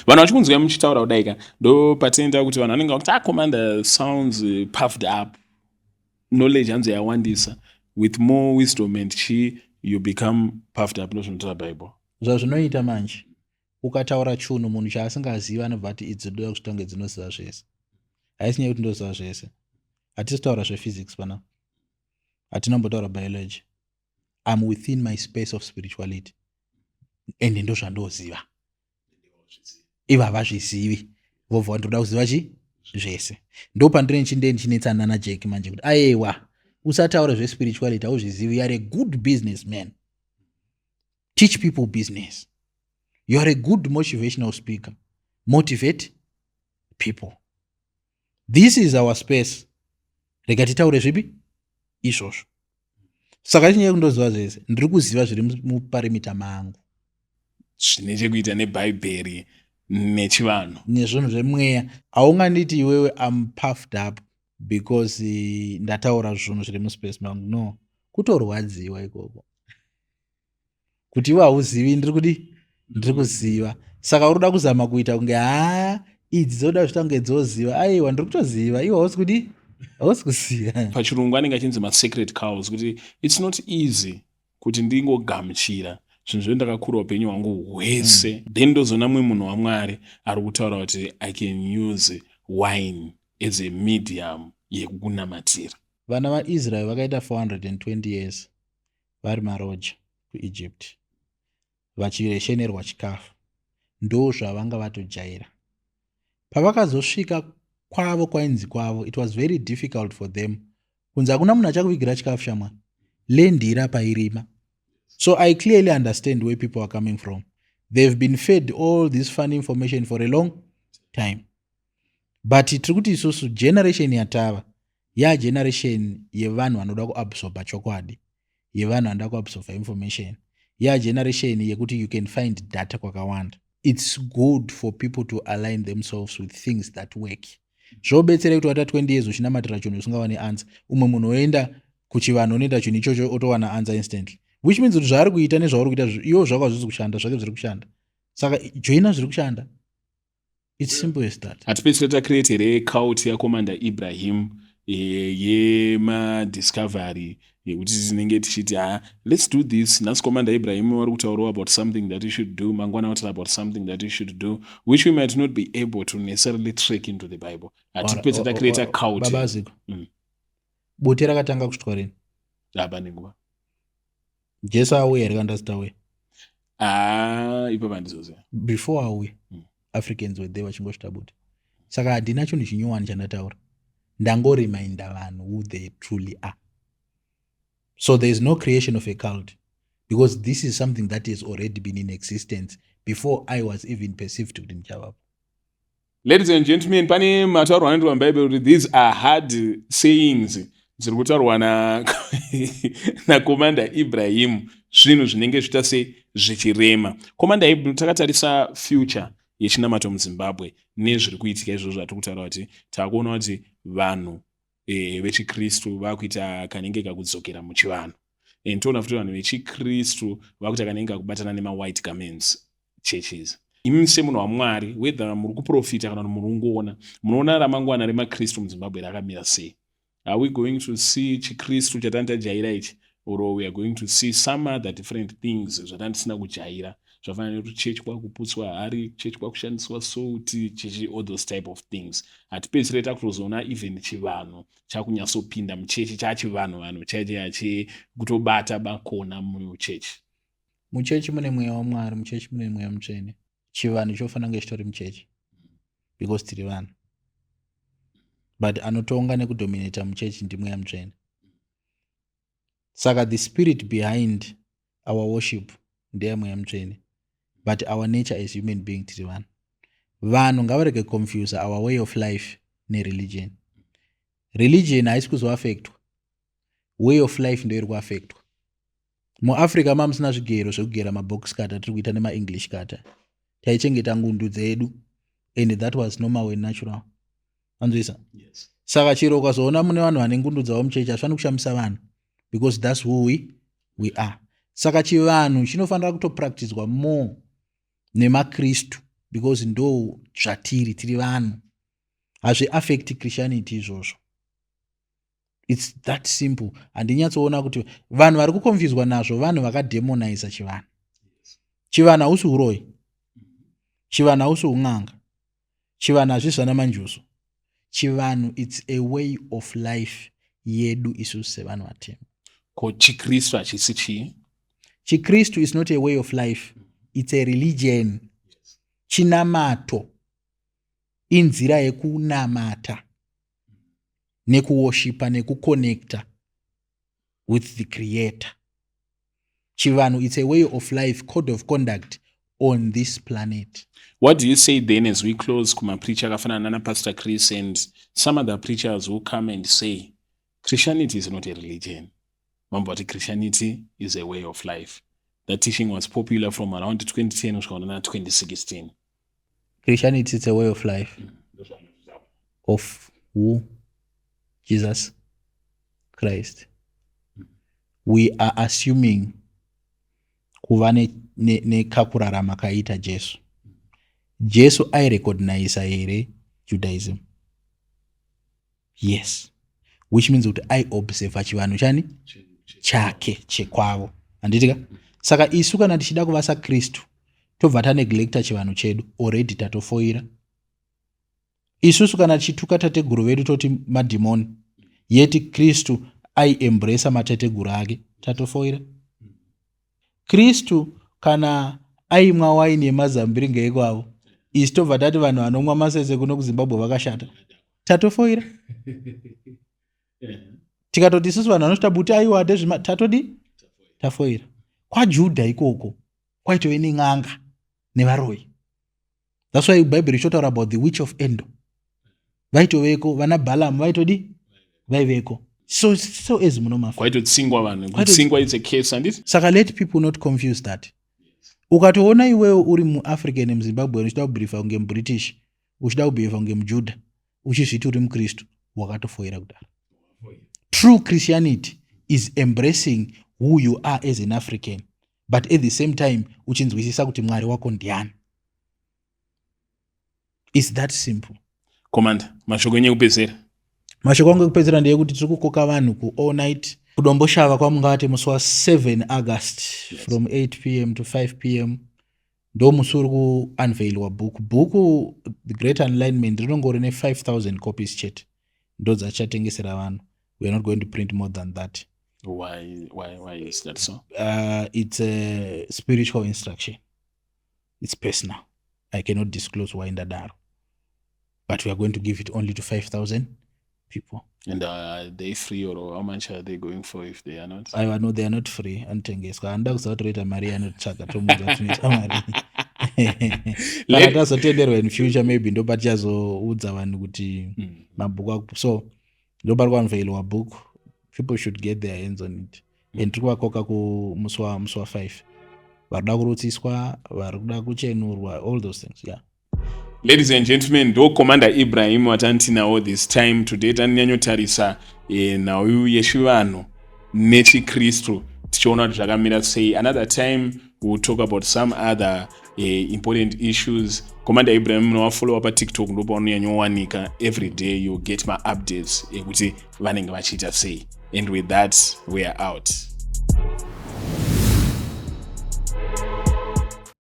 Vanhu vachikunzwai muchitaura kudai ka, ndo patinoenda kuti vanhu vanenge vakuti, "Ah, commander sounds puffed up." Knowledge hanzi yawandisa, with more wisdom and chi you become puffed up, ndozvinotaura Bible. Zvazvinoita manje, ukataura chunhu munhu chaasingazivi, anobva ati idzi doda kuchitange dzinoziva zvese. Haisi nyaya yekuti ndoziva zvese. Hatisi kutaura zvephysics pana, hatina biology. I'm within my space of spirituality and ndo zvandoziva. Ivo havazvizivi, vobva ndoda kuziva chi zvese. Ndo pandine chinde ndichinetsana naJack manje kuti aiwa. Usataura zvespirituality, hauzvizivi. You are a good business man, teach people business. You are a good motivational speaker, motivate people. This is our space. Rega titaure zvipi izvozvo. Saka chinyaya kundoziva zvese, ndiri kuziva zviri muperimeter mangu. Zvine chekuita nebhaibheri nechivanhu. Nezvinhu zvemweya. Haunganditi iwewe am puffed up because ndataura zvinhu zviri muspace mangu. No, kutorwadziwa ikoko kuti iwe hauzivi. Ndiri kudi, ndiri kuziva. Saka uri kuda kuzama kuita kunge, haa, idzi dzoda zviita kunge dzoziva. Aiwa, ndiri kutoziva, iwe hausi kudi, hausi kuziva. Pachirungu anenge achinzi masacred cows, kuti it's not easy kuti ndingogamuchira zvinhu zve ndakakura upenyu hwangu hwese, then ndozoona mumwe munhu waMwari ari kutaura kuti I can use wine as a medium yekukunamatira. Vana vaIsraeri vakaita 420 years vari maroja kuEgypt, vachireshenerwa chikafu. Ndo zvavanga vatojaira. Pavakazosvika kwavo, kwainzi kwavo, it was very difficult for them, kunzi hakuna munhu achakuvigira chikafu, shamwa lendira pairima. So I clearly understand where people are coming from. They've been fed all this funny information for a long time, but tiri kuti isusu generation yatava yageneration yevanhu vanoda kuabsorba chokwadi, yevanhu vanoda kuabsorba information, yageneration yekuti you can find data kwakawanda. It's good for people to align themselves with things that work. Zvobetsera kuti wata 20 years uchinamatira chinhu usingawani answer, umwe munhu oenda kuchivanhu, unoita chinhu ichocho, otowana answer instantly, which means kuti zvaari kuita nezvauri kuita, iwo zvako hazvisi kushanda, zvake zviri kushanda. Saka joina zviri kushanda. It's simple as that. Hatipedzisire tacreate here cult yaCommander Ibrahim yemadiscovery, yekuti tinenge tichiti, "Ha, let's do this"? Nhasi Commander Ibrahim vari kutaurawo about something that you should do, mangwana vataura about something that you should do, which we might not be able to necessarily track into the Bible. Hatipedza tacreata cult? Baba Aziko, Bute rakatanga kusvitwa rini? Apa nenguva. Jesu auya here kana asati auya? Ah, ipapo handizoziva. Before auya, Africans were there vachingosvita bute. Saka handina chinhu chinyowani chandataura, ndangoriminda vanhu who they truly are. So there is no creation of a cult, because this is something that has already been in existence before I was even perceived kuti ndichavapo. Ladies and gentlemen, pane mataurwa anoitwa mubhaibheri kuti these are hard sayings dziri kutaurwa naCommander Ibrahim, zvinhu zvinenge zviita se zvichirema. Commander Ibrahim, takatarisa future yechinamato muZimbabwe nezviri kuitika izvozvo zvatiri kutaura kuti taakuona kuti vanhu vechikristu vakuita kanenge kakudzokera muchivanhu, and toona futi vanhu vechikristu vakuita kanenge kakubatana nemawhite garments churches. Imi semunhu waMwari, whether muri kuprofita kana kuti muri kungoona, munoona ramangwana remakristu muZimbabwe rakamira sei? Are we going to see chikristu chatani tajaira ichi, or we are going to see some other different things zvatani tisina kujaira, zvafanana nekuti chechi kwakuputswa hari, chechi kwakushandiswa sauti, chechi, all those type of things? Hatipedzisire takutozoona even chivanhu chakunyatsopinda muchechi, chachivanhu vanhu chaichaya chekutobata makona muchechi? Muchechi mune mweya waMwari, muchechi mune mweya mutsvene. Chivanhu chofanira kunge chitori muchechi because tiri vanhu, but anotonga nekudominata muchechi ndimweya mutsvene. Saka the spirit behind our worship ndeyamweya mutsvene, but our nature as human being, tiri vanhu. Vanhu ngavarege confuse our way of life nereligion. Religion haisi kuzoaffectwa, way of life ndo iri kuaffectwa. MuAfrica mamusina zvigero zvekugera mabox cutter tiri kuita nemaEnglish cutter. Taichengeta ngundu dzedu and that was normal and natural. Anzwisa? Yes. Saka chero ukazoona mune vanhu vane ngundu dzavo muchechi, hazvifaniri kushamisa vanhu because that's who we are. Saka chivanhu chinofanira kutopracticwa more nemakristu because ndo zvatiri, tiri vanhu. Hazviaffecti Christianity izvozvo. It's that simple. Handinyatsoona kuti vanhu vari kuconfuswa nazvo. Vanhu vakademoniza chivanhu. Chivanhu hausi uroyi, chivanhu hausi un'anga, chivanhu hazvisi zvana manjuso. Chivanhu, it's a way of life yedu isusu sevanhu vatema. Ko chikristu hachisi chii? Chikristu is not a way of life, it's a religion. Chinamato, inzira yekunamata nekuworshipa nekuconnecta. with the Creator. Chivanhu, it's a way of life, code of conduct on this planet. What do you say then as we close kumapreacher akafanana nana Pastor Chris and some other preachers who come and say Christianity is not a religion? Vamboti Christianity is a way of life. That teaching was popular from around 2010 kusvika nana 2016. Christianity is a way of life. Of who? Jesus Christ. We are assuming kuva nekakurarama kaita Jesu. Jesu airecogniza here Judaism? Yes, which means kuti aiobserva chivanhu chani chake chekwavo, handitika? Saka isu kana tichida kuva saKristu, tobva taneglecta chivanhu chedu, already tatofoira. Isusu kana tichituka tateguru vedu, toti madhimoni, yeti Kristu aiembresa mateteguru ake, tatofoira. Kristu kana aimwa waini yemazambiringa ekwavo, isi tobva tati vanhu vanomwa masese kuno kuZimbabwe vakashata, tatofoira. Tikatoti isusu vanhu vanosvita buti, aiwa, ndezvima, tatodi tafoira. KwaJudha ikoko kwaitove nen'anga nevaroyi. That's why Bhaibheri richotaura about the witch of Endor. Vaitoveko vana Bhalamu, vaitodi vaiveko. So as munomafa Kwaitotsingwa vanhu, kutsingwa, it's a case, handiti? Saka let people not confuse that. Ukatoona iwewe uri muAfrican, muZimbabwe, uchida kubhilivha kunge muBritish, uchida kubhilivha kunge muJudha, uchizviti uri muKristu, wakatofoira kudaro. True Christianity is embracing who you are as an African, but at the same time uchinzwisisa kuti Mwari wako ndiani. It's that simple. Commander, mashoko enyu ekupedzisira? Mashoko angu ekupedzisira ndeyekuti tiri kukoka vanhu kuall night kuDomboshava kwaMungate musi wa7 August from 8 p.m. to 5 p.m. Ndo musi uri kuunveilwa bhuku. Bhuku The Great Alignment rinongori ne5000 copies chete, ndo dzachatengesera vanhu. We are not going to print more than that. Why is that so? It's a spiritual instruction, it's personal. I cannot disclose why ndadaro, but we are going to give it only to 5000 people. And are they free, or how much are they going for if they are not? Aiwa, no, they are not free, anotengeswa. Anoda kuziva kuti roita mari, anotsvaga, tomuudza kuti tinoita mari. Kana tazotenderwa in future, maybe ndo patichazoudza vanhu kuti mabhuku so ndo pari kuunveilwa book. People should get their hands on it. And tiri kuvakoka kumusi wa 5, vari kuda kurutsiswa, vari kuda kuchenurwa, all those things, yeah. Ladies and gentlemen, ndo Commander Ibrahim watantinawo this time today. Tanyanyotarisa nhau yechivanhu nechiKristu, tichiona kuti zvakamira sei. Another time we'll talk about some other important issues. Commander Ibrahim munovafollowa paTikTok, ndo paunonyanyowanika. Every day you'll get maupdates ekuti vanenge vachiita sei. And with that, we are out.